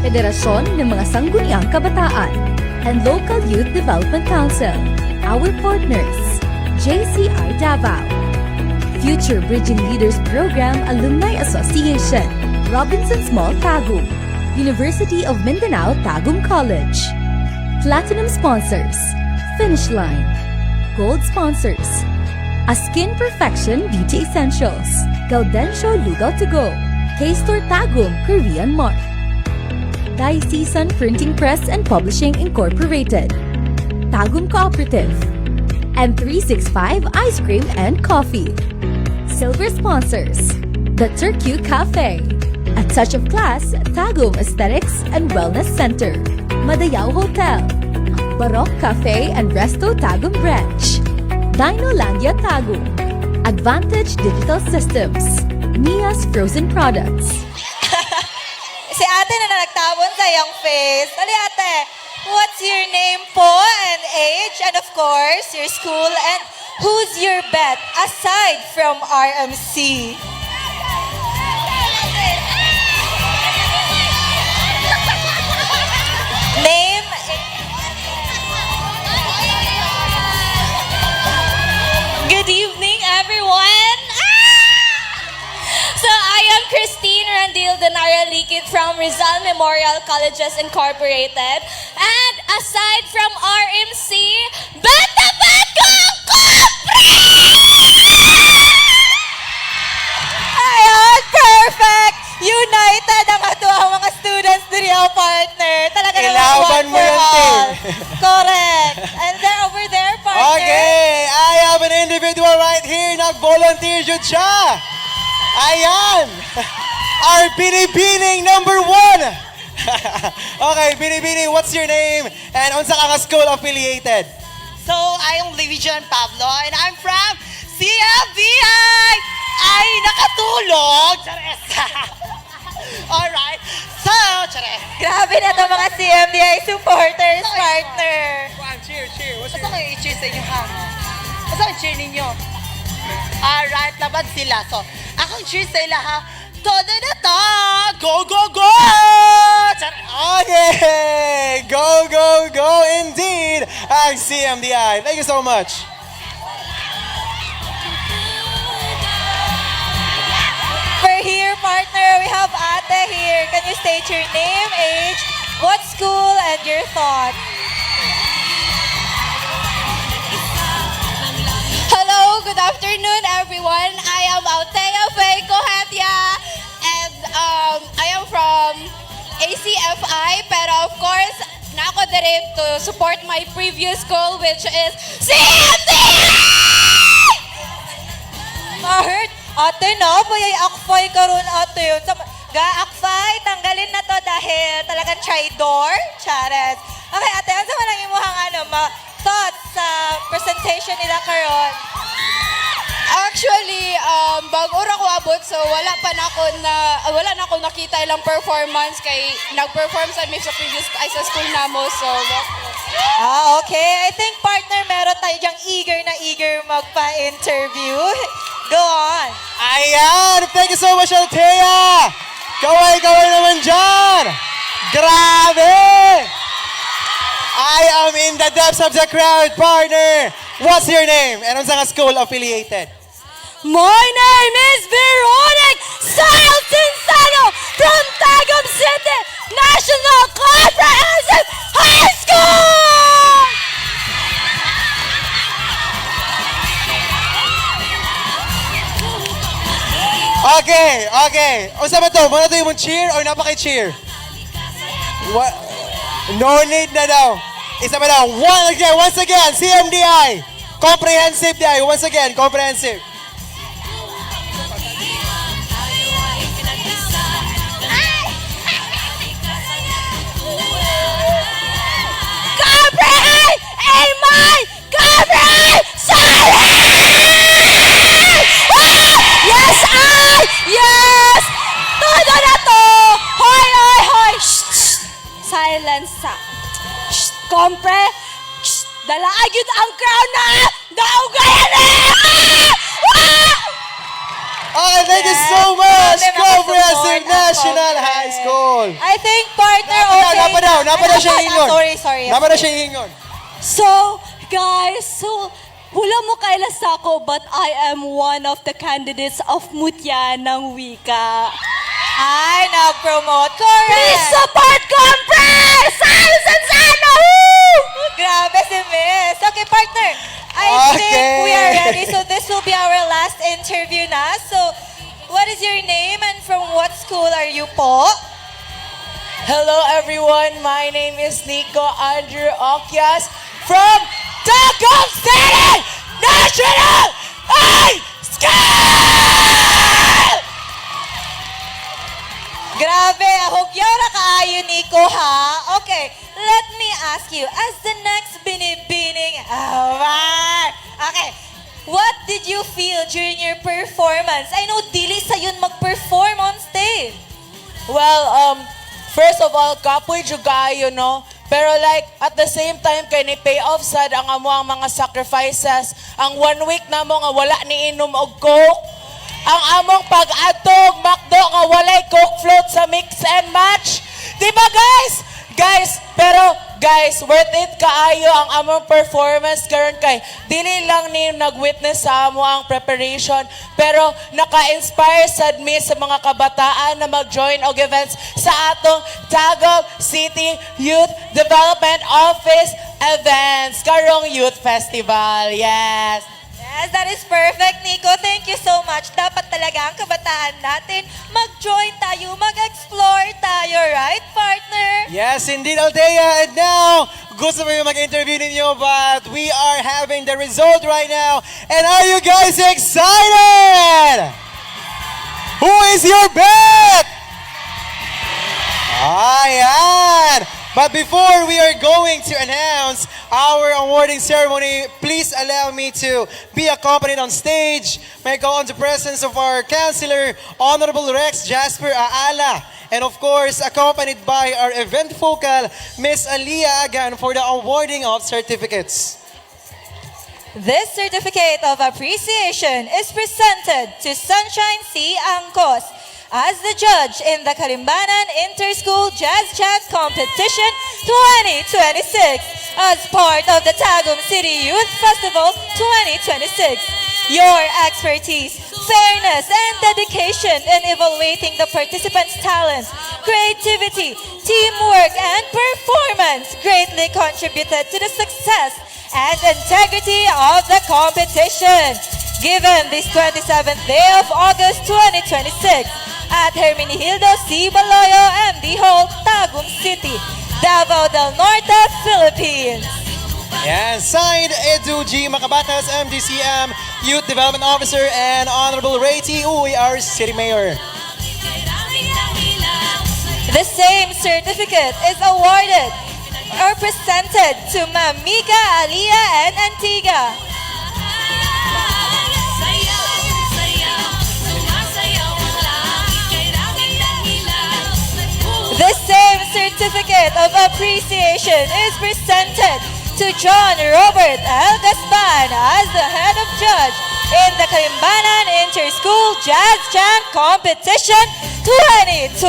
Federasyon ng mga Sangguniang Kabataan, and Local Youth Development Council. Our partners, JCI Davao, Future Bridging Leaders Program Alumni Association, Robinson's Mall Tagum, University of Mindanao Tagum College. Platinum sponsors, Finish Line. Gold sponsors, Askin Perfection Beauty Essentials, Gaudencio Lugaw to Go, K-Store Tagum Korean Mart, Diocesan Printing Press and Publishing Incorporated, Tagum Cooperative, and 365 Ice Cream and Coffee. Silver sponsors, The Turku Cafe, A Touch of Class Tagum Aesthetics and Wellness Center, Madayao Hotel, Baroque Cafe and Resto Tagum Branch, Dinolandia Tagum, Advantage Digital Systems, Mia's Frozen Products. Si ate na nagtabon sa iyong face. Dali ate, what's your name po and age? And of course, your school and who's your bet aside from RMC? Name. Good evening, everyone. So I am Christine Randil Denara Likit from Rizal Memorial Colleges Incorporated. And aside from RMC, Bata Batong Compre! Ayan, perfect! United ang ato ang mga students diri ang partner. Talaga naman Ilaban one mo for yan, all. Tim. Correct. And they're over there, partner. Okay, I have an individual right here. Nag-volunteer jud siya. Ayan! Our binibining number 1! Okay, binibining, what's your name? And unsa ka nga school affiliated? So, I am Livijan Pablo and I'm from CFBI! Ay, nakatulog! Chares! Alright, so, chares! Grabe na itong mga CMDI supporters, partner. Cheer, cheer. Basta kayo i-cheer sa inyo, ha? Basta kayo cheer ninyo. Alright, laban sila. So, akong cheer sa ila, ha? Todo na to! Go, go, go! Okay! Go, go, go indeed! Ang CMDI. Thank you so much. For here, partner, we have Ate here. Can you state your name, age, what school, and your thought? Hello, good afternoon, everyone. I am Altea Faye Cohetia, and I am from ACFI, pero of course, nako dire to support my previous school, which is CMDI! Mahurt, ate na, bayay akfay karon ate yun. Ga-akfay, tanggalin na to dahil talagang traidor. Chares. Okay, ate, ano sa manang imuhang thoughts sa presentation nila karon? Actually, bago ra ko abot, so wala na ako nakita ilang performance kay nag-perform sa mi sa previous ay sa school namo, so Okay. I think, partner, meron tayo dyang eager magpa-interview. Go on. Ayan! Thank you so much, Althea! Kaway-kaway naman dyan! Grabe! I am in the depths of the crowd, partner! What's your name? And unsa ka school affiliated? My name is Veronic Sinsano from Tagum City National Comprehensive High School! Okay. Unsa ba to? Muna to yung cheer or napaki-cheer? What? No need na daw. Isa ba daw? Once again, CMDI. Comprehensive DI. Once again, comprehensive. ay kami silent! Yes, ay! Yes! Todo na to! Hoy, hoy, hoy! Shh! Silence sa... Shh! Kompre! Shh! Dalaag yun ang crown na! Naugayan eh! Okay, thank you so much, Comprehensive National High School. I think partner, okay. Napadaw siya ingon. Sorry. Napadaw siya ingon. So, guys, wala mo kailas ako, but I am one of the candidates of Mutya ng Wika. Ay, nag-promote. Correct! Please support Compre! Silence and Sana! Grabe si Miss. Okay, partner. I think we are ready. So this will be our last interview na. So, what is your name and from what school are you po? Hello everyone, my name is Nico Andrew Okyas from Tagum City National High School! Grabe, hugyaw na kaayo, Nico, ha? Okay, let me ask you, as the next binibining award, okay, what did you feel during your performance? I know dili sa yun mag-perform on stage. Well, first of all, kapoy jud kaayo, no? Pero like, at the same time, kay ni pay off sad ang amo ang mga sacrifices. Ang 1 week na mo nga wala ni inom og coke. Ang among pag-atog, McDo nga walay coke float sa mix and match. Diba guys? Guys, worth it kaayo ang among performance karon kay dili lang ni nag-witness sa amo ang preparation pero naka-inspire sad mi sa mga kabataan na mag-join og events sa atong Tagum City Youth Development Office events karong Youth Festival. Yes, that is perfect, Nico. Thank you so much. Dapat talaga ang kabataan natin mag-join tayo, mag-explore tayo, right, partner? Yes, indeed, Althea. And now, gusto mo yung mag-interview ninyo, but we are having the result right now. And are you guys excited? Who is your bet? Ayan! But before we are going to announce our awarding ceremony, please allow me to be accompanied on stage. May go on the presence of our Councilor, Honorable Rex Jasper Aala. And of course, accompanied by our event focal, Miss Aliyah Agan, for the awarding of certificates. This certificate of appreciation is presented to Sunshine C. Angkos as the judge in the Kalimbanan Inter-School Jazz Chant Competition 2026 as part of the Tagum City Youth Festival 2026. Your expertise, fairness, and dedication in evaluating the participants' talents, creativity, teamwork, and performance greatly contributed to the success and integrity of the competition. Given this 27th day of August 2026 at Hermenegildo C. Baloyo MD Hall, Tagum City, Davao del Norte, Philippines. And signed, Edu G. Makabatas, MDCM, Youth Development Officer, and Honorable Ray T. Uy, our City Mayor. The same certificate is awarded or presented to Ma'am Mika, Aliyah, and Antigua. The same certificate of appreciation is presented to John Robert L. Gaspan as the head of judge in the Kalimbanan Inter-School Jazz Chant Competition 2026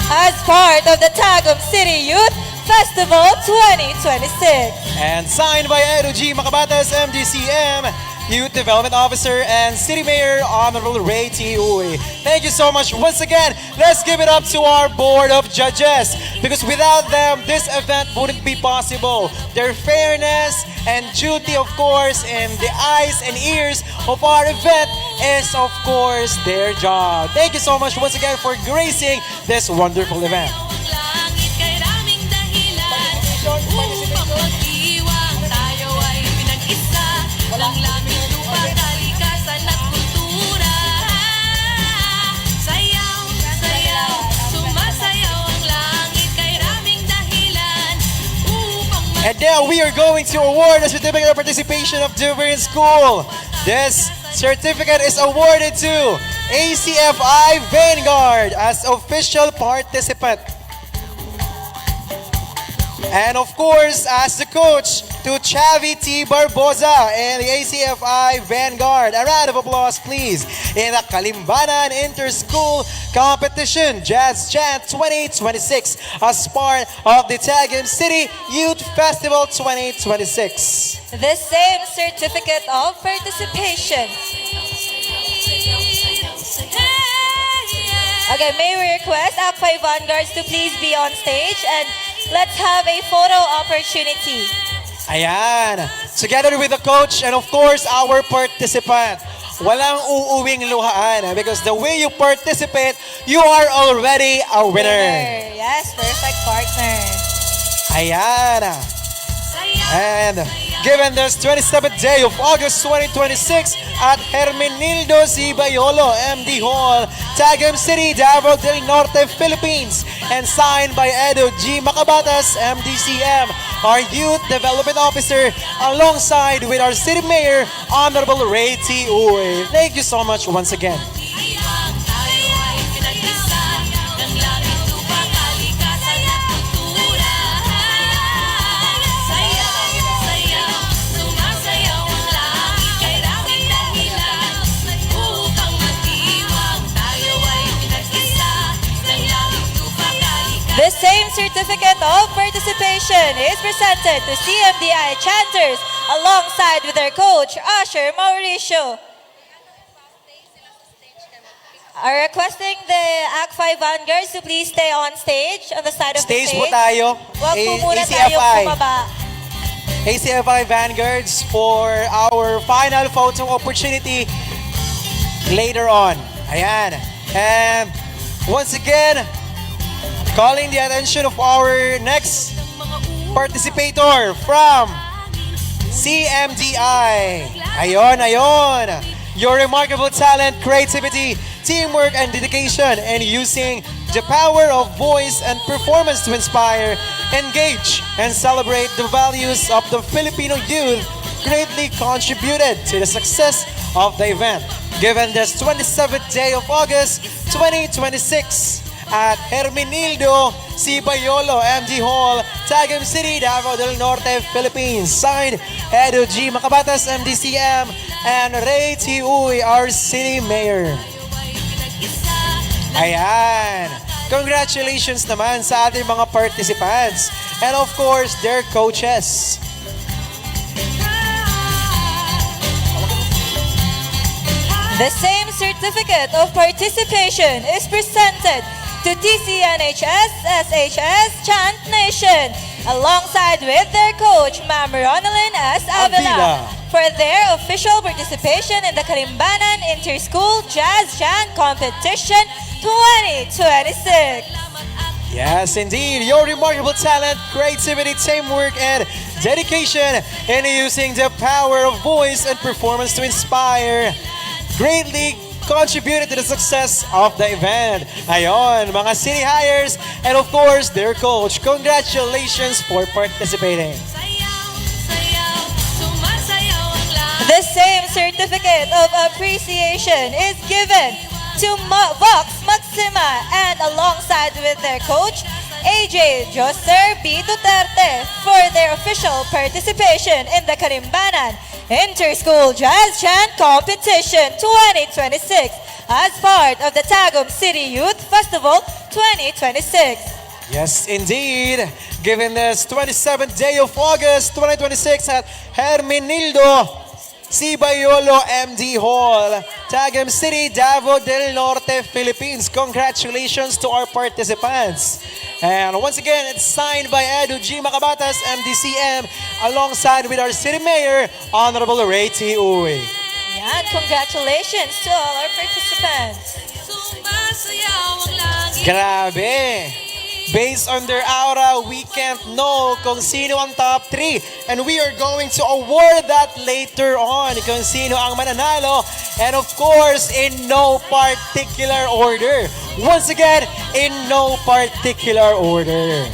as part of the Tagum City Youth Festival 2026. And signed by Edu G. Makabatas, MDCM, Youth Development Officer, and City Mayor, Honorable Ray T. Uy. Thank you so much once again. Let's give it up to our Board of Judges, because without them, this event wouldn't be possible. Their fairness and duty, of course, in the eyes and ears of our event is, of course, their job. Thank you so much once again for gracing this wonderful event. And now we are going to award a certificate of participation of different school. This certificate is awarded to ACFI Vanguard as official participant. And of course, as the coach, to Chavi T. Barboza and the ACFI Vanguard. A round of applause, please, in the Kalimbanan Inter-School Competition Jazz Chant 2026 as part of the Tagum City Youth Festival 2026. The same certificate of participation. Okay, may we request ACFI Vanguards to please be on stage and let's have a photo opportunity. Ayan. Together with the coach and of course our participant. Walang uuwing luhaan because the way you participate, you are already a winner. Yes, perfect partner. Ayan. And given this 27th day of August 2026 at Hermenildo Zibayolo MD Hall, Tagum City, Davao del Norte, Philippines, and signed by Edo G. Macabatas, MDCM, our Youth Development Officer, alongside with our City Mayor, Honorable Ray T. Uy. Thank you so much once again. The same certificate of participation is presented to CMDI chanters alongside with their coach, Asher Mauricio. Are requesting the ACFI Vanguards to please stay on stage, on the side of the Stage stage. po tayo. Huwag po muna tayo ACFI. bumaba. ACFI Vanguards for our final photo opportunity later on. Ayan. And once again, calling the attention of our next participator from CMDI. Ayon. Your remarkable talent, creativity, teamwork, and dedication in using the power of voice and performance to inspire, engage, and celebrate the values of the Filipino youth greatly contributed to the success of the event. Given this 27th day of August 2026, at Hermenildo Zibayolo MD Hall, Tagum City, Davao del Norte, Philippines. Signed, Edo G. Macabatas, MDCM, and Ray T. Uy, our City Mayor. Ayan. Congratulations naman sa ating mga participants. And of course, their coaches. The same certificate of participation is presented to TCNHS SHS Chant Nation alongside with their coach, Ma'am Ronalyn S. Avila, for their official participation in the Kalimbanan Inter-School Jazz Chant Competition 2026. Yes, indeed. Your remarkable talent, creativity, teamwork, and dedication in using the power of voice and performance to inspire greatly contributed to the success of the event. Ayon, mga city hires, and of course, their coach. Congratulations for participating. The same certificate of appreciation is given to Vox Maxima and alongside with their coach, AJ Joser B. Duterte, for their official participation in the Kalimbanan Inter-School Jazz Chant Competition 2026 as part of the Tagum City Youth Festival 2026. Yes, indeed. Given this 27th day of August 2026 at Hermenildo Zibayolo MD Hall, Tagum City, Davao del Norte, Philippines. Congratulations to our participants. And once again, it's signed by Edu G. Macabatas, MDCM, alongside with our City Mayor, Honorable Ray T. Uy. Yan, congratulations to all our participants. Grabe! Based on their aura, we can't know kung sino ang top 3. And we are going to award that later on kung sino ang mananalo. And of course, in no particular order. Once again, in no particular order.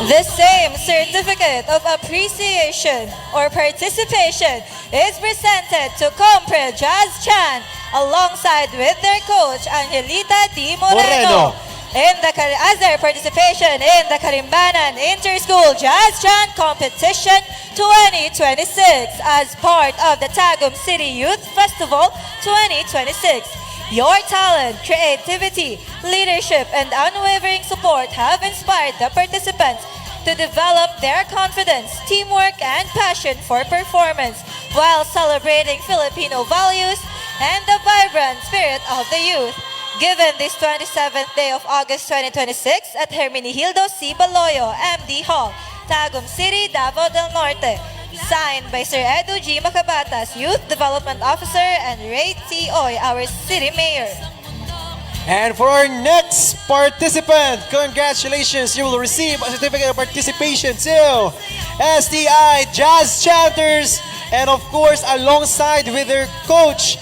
The same certificate of appreciation or participation is presented to Compre Jazz Chan alongside with their coach Angelita D. Moreno. As their participation in the Kalimbanan Inter-School Jazz Chant Competition 2026 as part of the Tagum City Youth Festival 2026. Your talent, creativity, leadership, and unwavering support have inspired the participants to develop their confidence, teamwork, and passion for performance while celebrating Filipino values and the vibrant spirit of the youth. Given this 27th day of August 2026 at Hermenegildo C. Baloyo, MD Hall, Tagum City, Davao del Norte. Signed by Sir Edu G. Macabatas, Youth Development Officer, and Ray T. Oy, our City Mayor. And for our next participant, congratulations, you will receive a certificate of participation to STI Jazz Chanters, and of course, alongside with their coach,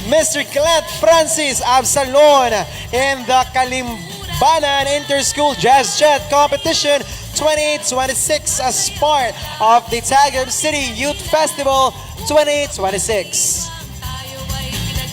Mr. Clint Francis Absalon, in the Kalimbanan Inter-School Jazz Chant Competition 2026 as part of the Tagum City Youth Festival 2026.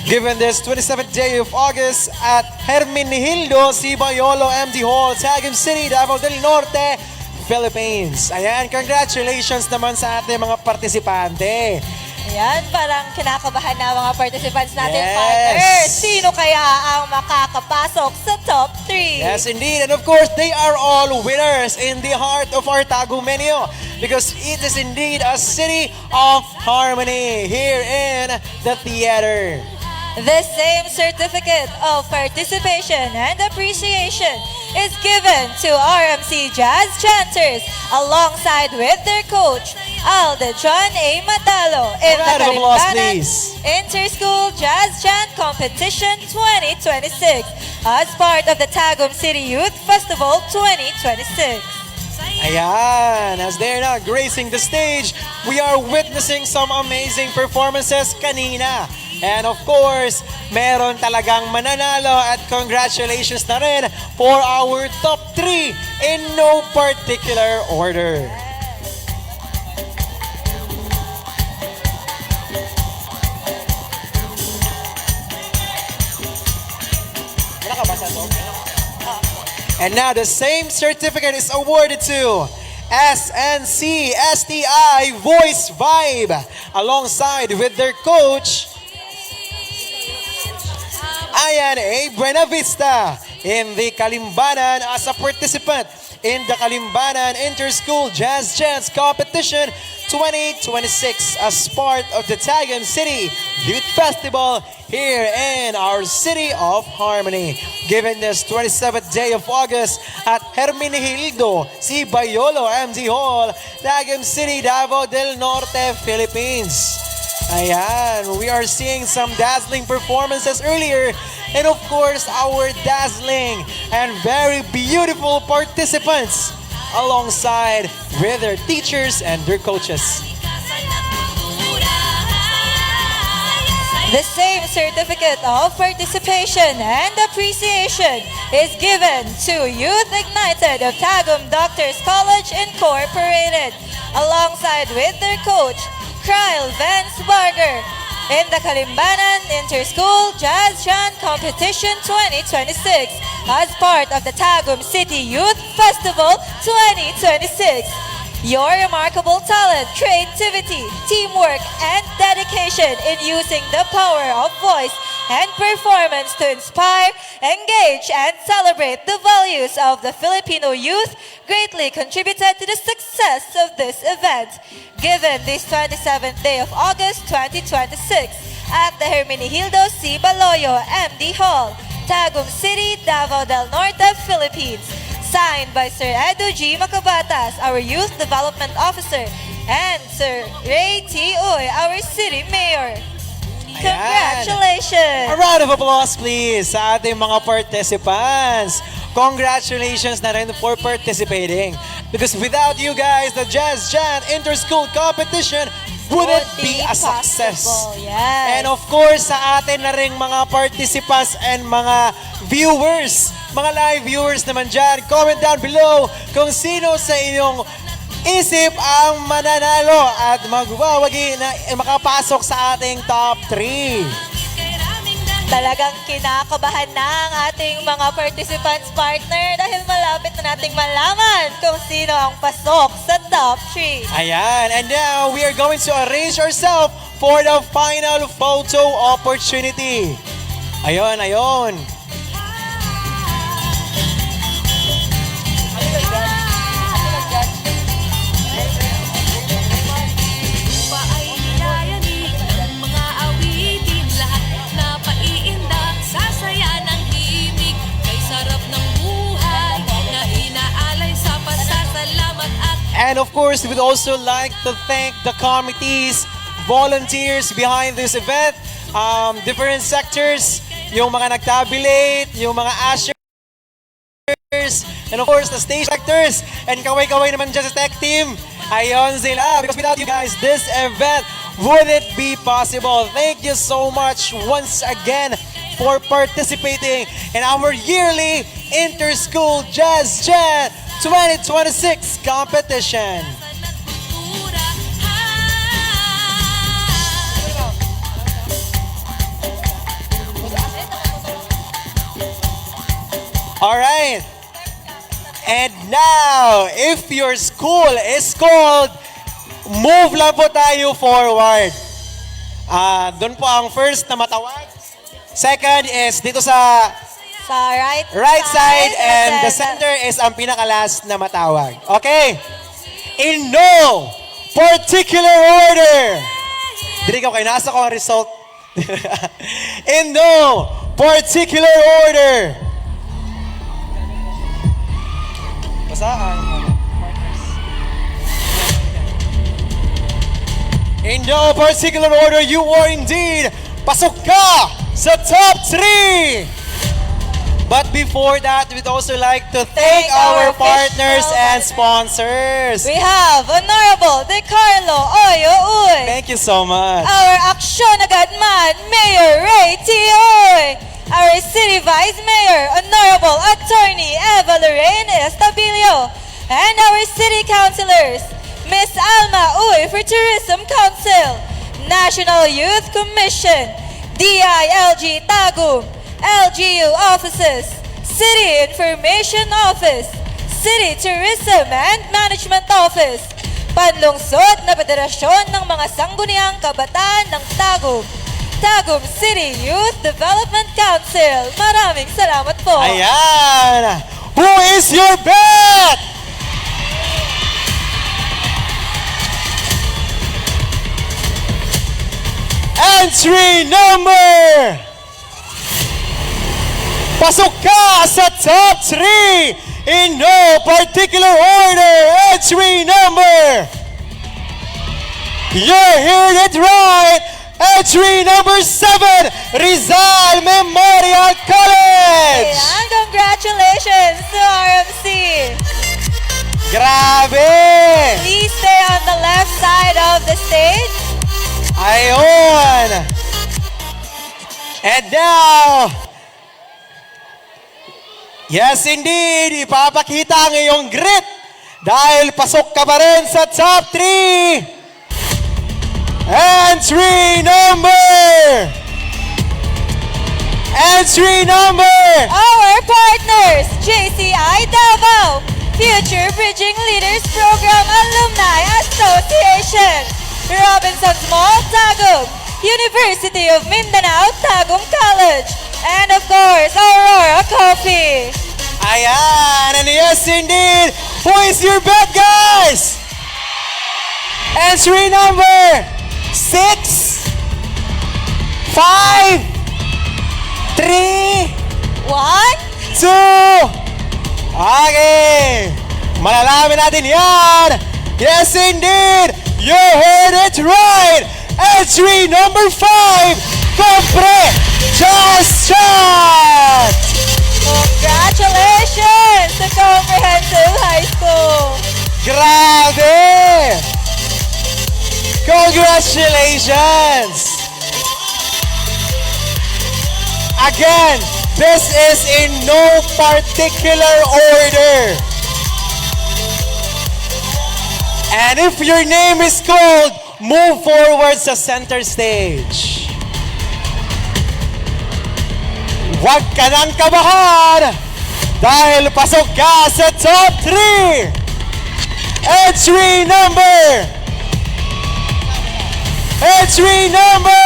Given this 27th day of August at Hermenegildo C. Bayolo MD Hall, Tagum City, Davao del Norte, Philippines. Ayan, congratulations naman sa ating mga partisipante. Ayan, parang kinakabahan na mga participants natin, Yes. partner. Sino kaya ang makakapasok sa top 3? Yes, indeed. And of course, they are all winners in the heart of our Tagumenyo because it is indeed a city of harmony here in the theater. The same certificate of participation and appreciation is given to RMC Jazz Chanters alongside with their coach, Alde John A. Matalo, in the Round of applause, Kalimbanan please. Inter-School Jazz Chant Competition 2026 as part of the Tagum City Youth Festival 2026. Ayan, as they're now gracing the stage, we are witnessing some amazing performances kanina. And of course, meron talagang mananalo at congratulations na rin for our top 3 in no particular order. And now the same certificate is awarded to SNC STI Voice Vibe alongside with their coach Ayan A. Buenavista in the Kalimbanan as a participant in the Kalimbanan Inter-School Jazz Chants Competition 2026 as part of the Tagum City Youth Festival here in our City of Harmony. Given this 27th day of August at Hermenegildo C. Bayolo MD Hall, Tagum City, Davao del Norte, Philippines. Ayan, we are seeing some dazzling performances earlier and of course our dazzling and very beautiful participants alongside with their teachers and their coaches. The same certificate of participation and appreciation is given to Youth Ignited of Tagum Doctors College Incorporated alongside with their coach, Kyle Vance Barger, in the Kalimbanan Inter-School Jazz Chant Competition 2026 as part of the Tagum City Youth Festival 2026. Your remarkable talent, creativity, teamwork, and dedication in using the power of voice and performance to inspire, engage, and celebrate the values of the Filipino youth greatly contributed to the success of this event. Given this 27th day of August 2026 at the Hermenegildo C. Baloyo MD Hall, Tagum City, Davao del Norte, Philippines. Signed by Sir Edu G. Macabatas, our Youth Development Officer, and Sir Ray T. Oy, our City Mayor. Congratulations! A round of applause please sa ating mga participants. Congratulations na rin for participating. Because without you guys, the Jazz Chant Inter-School Competition wouldn't be a success. Yes. And of course, sa atin na rin mga participants and mga viewers mga live viewers naman dyan, comment down below kung sino sa inyong isip ang mananalo at magwawagi na makapasok sa ating top 3. Talagang kinakabahan na ang ating mga participants partner dahil malapit na nating malaman kung sino ang pasok sa top 3. Ayan, and now we are going to arrange ourselves for the final photo opportunity. Ayun, ayun. And of course, we'd also like to thank the committees, volunteers behind this event, different sectors, yung mga nagtabulate, yung mga ushers, and of course, the stage actors, and kaway-kaway naman dyan sa tech team. Ayon sila, because without you guys, this event wouldn't be possible. Thank you so much once again for participating in our yearly Inter-School Jazz Jam 2026 competition. All right. And now, if your school is called, move lang po tayo forward. Doon po ang first na matawag. Second is dito sa right side, and the center is ang pinaka-last na matawag. Okay? In no particular order. Dili ka kayo, nasa ko ang result. In no particular order. In no particular order, you are indeed pasok ka sa top 3! But before that, we'd also like to thank our partners and sponsors. We have Honorable De Carlo Oyo Uy. Thank you so much. Our Aksyon Agad Man, Mayor Ray T. Oy. Our City Vice Mayor, Honorable Attorney Eva Lorraine Estabilio. And our City Councilors, Miss Alma Uy for Tourism Council, National Youth Commission, DILG Tagum, LGU offices, City Information Office, City Tourism and Management Office, Panlungsod na Federasyon ng mga Sangguniang Kabataan ng Tagum, Tagum City Youth Development Council. Maraming salamat po. Ayan! Who is your bet? Entry number! Pasok ka sa top 3 in no particular order. Entry number. You heard it right. Entry number 7, Rizal Memorial College. And congratulations to RMC. Grabe. Please stay on the left side of the stage. Ayun. And now, yes, indeed. Ipapakita ang iyong grit dahil pasok ka pa rin sa top 3. Entry number. Our partners, JCI Davao, Future Bridging Leaders Program Alumni Association, Robinson's Mall, Tagum, University of Mindanao, Tagum College, and of course, Aurora Coffee. Ayan, and yes indeed, who is your bet, guys? Entry number 6, 5, 3, 1, 2, okay. Malalaman natin yan. Yes indeed, you heard it right. Entry number 5, Compre Just Chat. Congratulations to Comprehensive High School. Grabe! Congratulations! Again, This is in no particular order. And if your name is called, move forward sa center stage. Huwag ka nang kabahan dahil pasok ka sa top 3. Entry number. Entry number.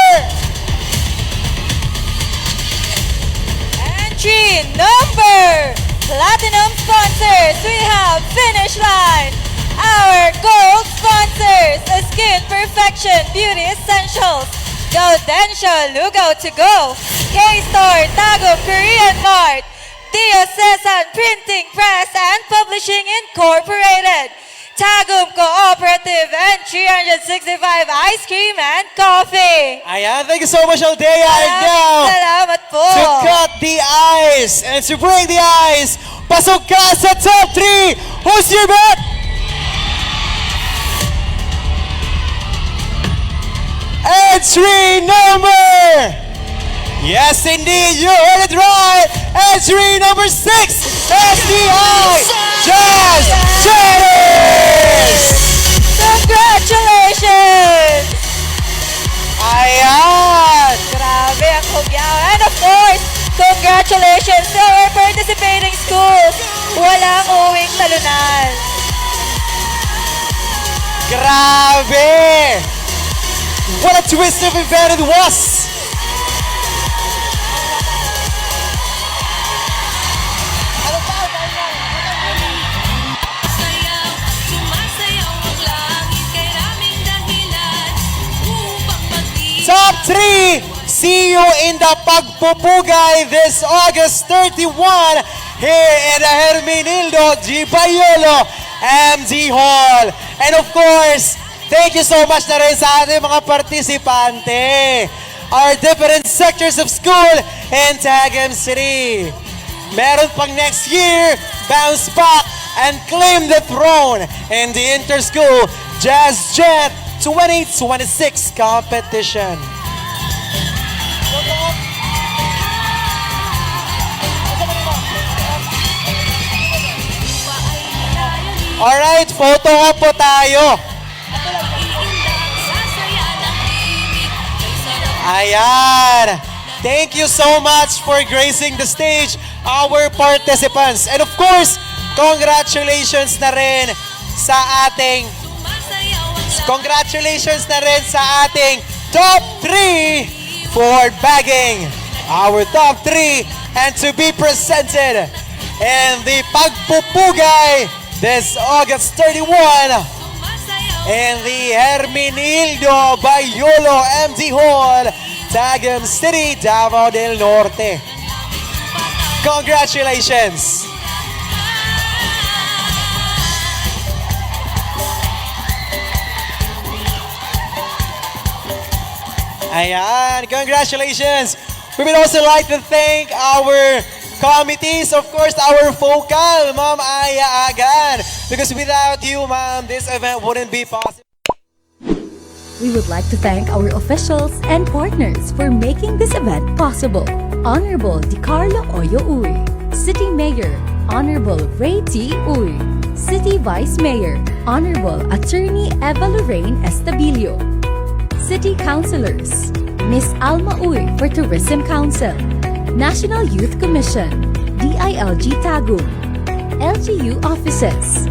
Entry number. Platinum sponsors, we have Finish Line. Our gold sponsors, Skin Perfection Beauty Essentials, Gaudensio Lugaw to Go, K-Store Tagum Korean Mart, Tio Cesan Printing Press and Publishing Incorporated, Tagum Cooperative and 365 Ice Cream and Coffee. Ayan, thank you so much, Aldea. And now, Salamat po. to cut the ice and to break the ice, pasok ka sa top 3. Who's your bet? Entry number. Yes, indeed, you heard it right. Entry number 6, SDI Jazz Janice. Congratulations! Ayan! Grabe ang hugyaw. And of course, congratulations to our participating schools. Walang uwing talunan. Grabe! What a twist of event it was! Top 3! See you in the Pagpupugay this August 31 here in the Hermenildo G. Bayolo MD Hall. And of course, thank you so much na rin sa ating mga partisipante. Our different sectors of school in Tagum City. Meron pang next year, bounce back and claim the throne in the Inter-School Jazz Jet 2026 competition. Alright, photo op po tayo. Ayan. Thank you so much for gracing the stage, our participants. And of course, congratulations na rin sa ating top 3 for bagging our top 3 and to be presented in the Pagpupugay this August 31 in the Hermenildo Bayolo MD Hall, Tagum City, Davao del Norte. Congratulations! Ayan, congratulations! We would also like to thank our committees, of course, our focal, Ma'am Aya Agan. Because without you, Ma'am, this event wouldn't be possible. We would like to thank our officials and partners for making this event possible. Honorable DiCarlo Oyo Uy, City Mayor Honorable Ray T. Uy, City Vice Mayor Honorable Attorney Eva Lorraine Estabilio, City Councilors Miss Alma Uy for Tourism Council, National Youth Commission, DILG Tagum, LGU Offices,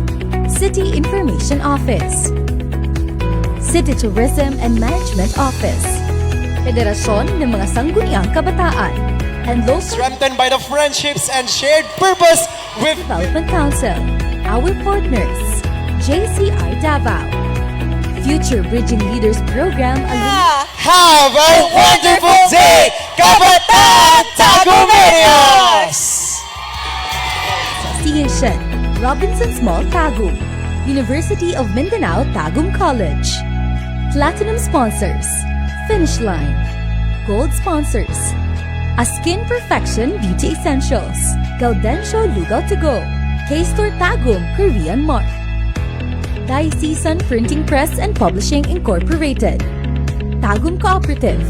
City Information Office, City Tourism and Management Office, Federasyon ng mga Sangguniang Kabataan, and local strengthened by the friendships and shared purpose with Development Council, our partners, JCI Davao, Future Bridging Leaders Program. Have a wonderful day, Kabataan Tagumeños! Association, Robinson Small Tagum, University of Mindanao Tagum College. Platinum sponsors, Finish Line. Gold sponsors, A Skin Perfection Beauty Essentials, Gaudensio Lugaw to Go, K-Store Tagum Korean Mart, Diocesan Printing Press and Publishing Incorporated, Tagum Cooperative,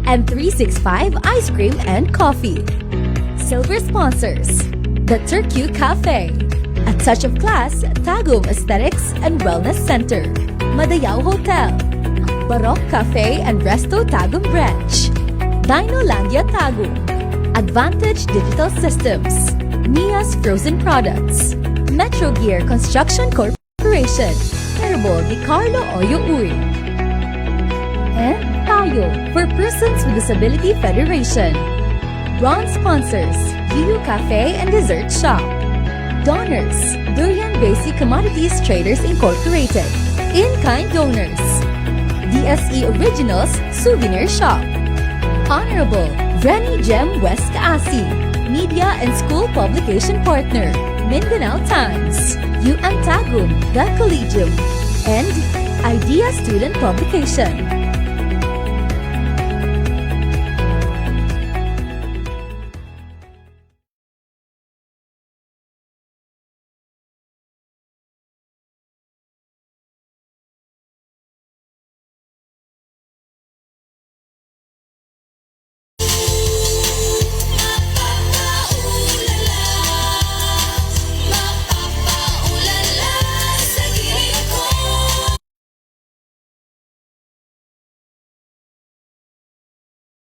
and 365 Ice Cream and Coffee. Silver sponsors: The Turku Cafe, A Touch of Class Tagum Aesthetics and Wellness Center, Madayao Hotel, Baroque Cafe and Resto Tagum Branch, Dinolandia Tagum, Advantage Digital Systems, Mia's Frozen Products, Metro Gear Construction Corporation, Herbal Di Carlo Oyo Uy, and Tayo for Persons with Disability Federation. Bronze sponsors: Yuyu Cafe and Dessert Shop. Donors: Durian Basic Commodities Traders Incorporated. In-kind donors: DSE Originals Souvenir Shop. Honorable Renny Gem West Kaasi, Media and School Publication Partner, Mindanao Times, UM Tagum, The Collegium, and Idea Student Publication.